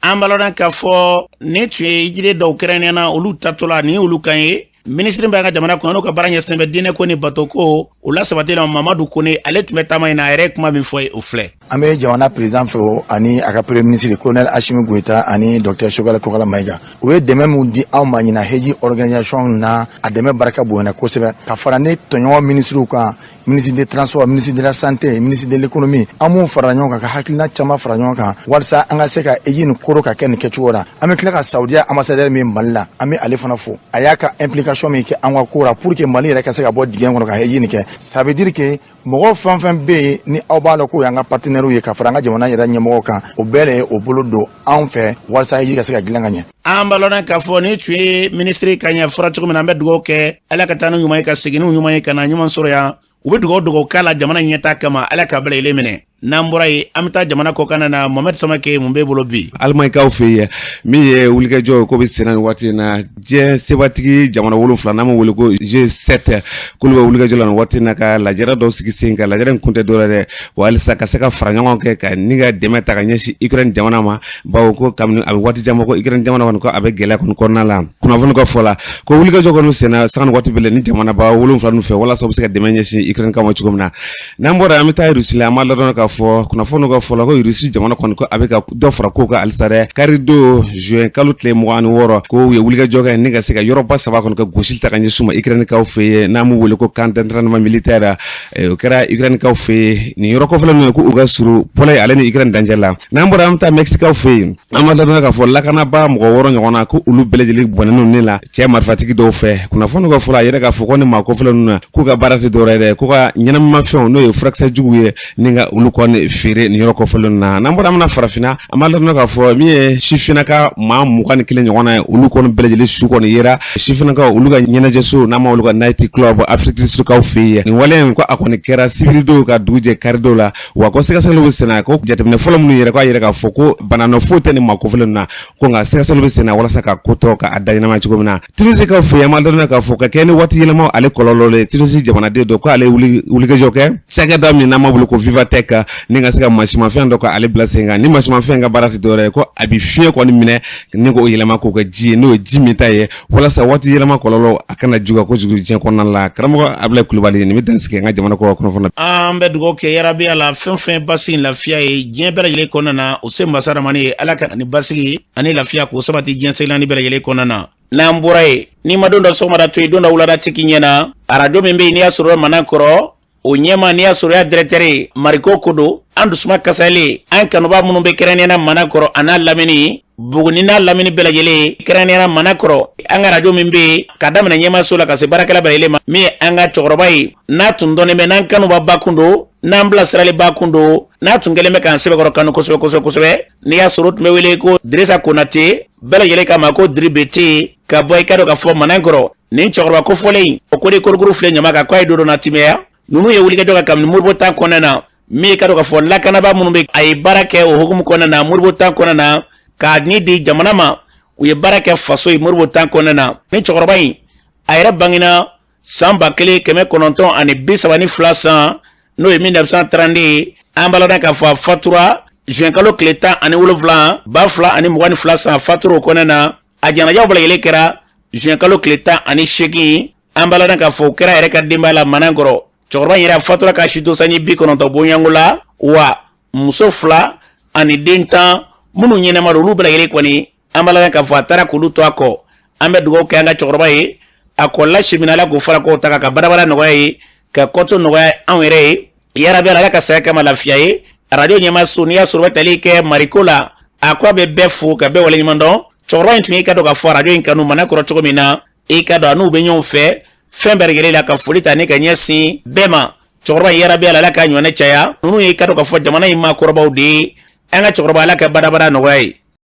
An b'a lɔn k'a fɔ nin tun ye hijiden dɔw kɛrɛnkɛrɛnnenya na, olu tatɔla nin olu kan ye. Minisiri bɛ an ka jamana kɔnɔ, n'o ka baara ɲɛsinnen bɛ diinɛ ko ni bato ko O lasabati la, Mamadu Kone, ale tun bɛ taama in na, a yɛrɛ ye kuma min fɔ ye, o filɛ. An bɛ jamana président fo ani a ka premier ministre, colonel Assimi Goïta ani docteur Choguel Kokalla Maïga. U ye dɛmɛ min di anw ma ɲina heji organisation na, a dɛmɛ barika bonyana kosɛbɛ, ka fara ne tɔɲɔgɔn ministres kan, ministre des Transports, ministre de la Santé, ministre de l'Économie. An b'u fara ɲɔgɔn kan ka hakilina caman fara ɲɔgɔn kan walasa an ka se ka heji nin koro ka kɛ nin kɛcogo la. An bɛ tila ka Saudiya ambassadeur min Mali la, an bɛ ale fana fo, a y'a ka implication min kɛ an ka ko la pour que Mali yɛrɛ ka se ka bɔ dingɛ kɔnɔ ka heji nin kɛ. Ça veut dire que mɔgɔ fɛn fɛn bɛ yen ni aw b'a dɔn k'o y'an ka partenaires ye, ka fara an ka jamana yɛrɛ ɲɛmɔgɔw kan, o bɛɛ de ye o bolo don anw fɛ walasa heji ka se ka dilan ka ɲɛ. An b'a lɔnna k'a fɔ ni tun ye minisiri ka ɲɛ fɔra cogo min na, an bɛ dugawu kɛ, Ala ka taa ni ɲuman ye, ka segin n'u ɲuman ye, ka na ɲuman sɔrɔ yan. U bɛ dugawu dugawu k'a la jamana ɲɛta kama, Ala ka bɛɛ lajɛlen minɛ. N'an bɔra yen, an bɛ taa jamana kɔkan na. Mohamɛd Samake, mun b'e bolo bi? Alimayikaw fɛ yen, min ye wulikajɔ ye ko bɛ senna nin waati in na, diɲɛ sebatigi jamana 7 n'an b'o wele ko G7, k'olu bɛ wulikajɔ la nin waati in na ka lajɛrɛ dɔw sigi sen kan. Lajɛrɛ in kun tɛ dɔwɛrɛ dɛ, wa halisa ka se ka fara ɲɔgɔn kɛ ka ni ka dɛmɛ ta ka ɲɛsin Ukraine jamana ma, bawo ko kabini a bɛ waati jan bɔ ko Ukraine jamana kɔni ko a bɛ gɛlɛya kɔni kɔnɔna la. Kunnafoni ka fɔ la ko wulikajɔ kɔni senna sanga ni waati bɛɛ ni jamanaba 7 ninnu fɛ walasa u bɛ se ka dɛmɛ ɲɛsin Ukraine ma cogo min na. N'an bɔra, an bɛ taa Russie la. An b'a ladɔn k'a fɔ kunnafoniw ka fɔ la ko Russie jamana kɔni ko a bɛ ka dɔ fara kow kan halisa dɛ. Kari don, juin kalo tile 26, ko u ye wulikajɔ kɛ ni ka se ka yɔrɔba saba kɔni ka gosili ta ka ɲɛsin u ma Ukrainekaw fɛ yen, n'an b'u wele ko camp d'entraînement militaire. O kɛra Ukrainekaw fɛ yen, nin yɔrɔ kɔfɛla ninnu, ko u ka surun Pologne ale ni Ukraine dancɛ la. N'an bɔra, an bɛ taa Mɛkisikaw fɛ yen. An b'a ladɔn k'a fɔ lakanabaa mɔgɔ 6 ɲɔgɔn na, ko olu bɛɛ lajɛlen bɔnɛnen ne la cɛ marifatigi dɔw fɛ. Kunnafoniw ka fɔ la, a yɛrɛ k'a fɔ ko ni maa kofɔlen ninnu na, k'u ka baara tɛ dɔwɛrɛ ye dɛ, ko ka ɲɛnamimafɛnw, n'o ye furakisɛ juguw ye, ni ka olu kɔni feere nin yɔrɔ kofɔlen ninnu na. N'an bɔra, an bɛna farafinna. An b'a ladɔn k'a fɔ min ye sifinnaka maa 21 ɲɔgɔn na ye, olu kɔni bɛɛ lajɛlen su kɔni yera sifinnakaw olu ka ɲɛnajɛso, n'an b'a wele ka night club, Afrique du Sud kaw fɛ yen. Nin wale in ko a kɔni kɛra sibiridon ka dugu jɛ karidon la, wa ko sɛgɛsɛgɛliw bɛ senna, ko jateminɛ fɔlɔ minnu yɛrɛ k'a yɛrɛ k'a fɔ ko bana nɔ foyi tɛ nin maa kofɔlen ninnu na, ko nka sɛgɛsɛgɛliw bɛ senna walasa ka ko tɔ ka a da ɲɛnama cogo min na. Tunisikaw fɛ yen, an b'a dɔn k'a fɔ ka kɛ ni waati yɛlɛma ale kɔlɔlɔ ye, Tunisi jamanaden dɔ ko ale wulikajɔ kɛ cakɛda min n'an b'a wele ko Vivatech, ni ka se ka mansimafɛn dɔ ka ale bila sen kan. Ni mansimafɛn ka baara tɛ dɔwɛrɛ ye ko a bɛ fiɲɛ kɔni minɛ ni k'o yɛlɛma k'o kɛ ji ye, n'o ye ji min ta ye, walasa waati yɛlɛma kɔlɔlɔ a kana juguya kojugu diɲɛ kɔnɔna la. Karamɔgɔ Abulayi Kulubali, nin bɛ dan sigi an ka jamana kɔ kunnafoni na. An bɛ dugawu kɛ yarabi Ala, fɛn fɛn basigi lafiya ye diɲɛ bɛɛ lajɛlen kɔnɔna na, o se masa ramani ye. Ala ka ni basigi ani lafiya k'o sabati diɲɛ seleke naani bɛɛ lajɛlen kɔnɔna na. N'an bɔra yen, n'i ma don dɔ sɔgɔmada to yen, don dɔ wulada tɛ k'i ɲɛna. Arajo min bɛ yen n'i y'a sɔrɔ Manakɔrɔ, o ɲɛma n'i y'a sɔrɔ y'a directeur ye, Mariko ko don. An dusuma kasalen, an kanuba minnu bɛ kɛrɛnkɛrɛnnenya Manakɔrɔ a n'a lamini, Buguni n'a lamini bɛɛ lajɛlen, kɛrɛnkɛrɛnnenya Manakɔrɔ, an ka arajo min bɛ yen, ka daminɛ ɲɛmaso la ka se baarakɛla bɛɛ lajɛlen ma, min ye an ka cɛkɔrɔba ye, n'a tun dɔnnen bɛ n'an kanuba ba kun don, n'an bilasiraliba kun don, n'a tun kɛlen bɛ k'an sɛbɛkɔrɔ kanu kosɛbɛ kosɛbɛ kosɛbɛ, n'i y'a sɔrɔ o tun bɛ wele ko Dirisa Konate, bɛɛ lajɛlen k'a ma ko Diri Bete, ka bɔ i ka dɔn k'a fɔ Manakɔrɔ. Nin cɛkɔrɔba kofɔlen in, o ko de korokoro filɛ ɲama kan, k'a ye don dɔ na timiya. Ninnu ye wulikajɔ kɛ kabini Modibo temps kɔnɔna na, min ye ka dɔn k'a fɔ lakanaba minnu bɛ, a ye baara kɛ o hukumu kɔnɔna na, Modibo temps kɔnɔna na, k'a ni di jamana ma. U ye baara kɛ faso ye Modibo temps kɔnɔna na. Ni cɛkɔrɔba in, a yɛrɛ bangena san 1932 san, n'o ye 1932. An b'a ladɔn k'a fɔ a fatura juin kalo tile 17 2022 san. A fatura o kɔnɔna na. A janajaw bɛɛ lajɛlen kɛra juin kalo tile 18. An b'a ladɔn k'a fɔ o kɛra yɛrɛ ka denbaya la Manankɔrɔ. Cɛkɔrɔba in yɛrɛ fatura k'a si to sanji 90 bonyanko la, wa muso 2 ani den 10 minnu ɲɛnama don, olu bɛɛ lajɛlen kɔni, an b'a ladɔn k'a fɔ a taara k'olu to a kɔ. An bɛ dugawu kɛ an ka cɛkɔrɔba ye, a kɔ lasimina, Ala k'o fara k'o ta ka badabada nɔgɔya ye, ka kɔto nɔgɔya anw yɛrɛ ye. Yarabi Ala ka saya kama lafiya ye. Arajo ɲɛmaso, n'i y'a sɔrɔ bɛ tali kɛ Mariko la, a ko a bɛ bɛɛ fo ka bɛɛ waleɲuman dɔn. Cɛkɔrɔba in tun ye ka dɔn k'a fɔ arajo in kanu Manakɔrɔ cogo min na, i ka dɔn a n'u bɛ ɲɔgɔn fɛ fɛn bɛɛ lajɛlen la, ka foli ta ni ka ɲɛsin bɛɛ ma. Cɛkɔrɔba in, yarabi Ala ka ɲɔgɔnɛ caya. Ninnu ye ka dɔn k'a fɔ jamana in maakɔrɔbaw de ye. An ka cɛkɔrɔba, Ala ka badabada nɔgɔya ye.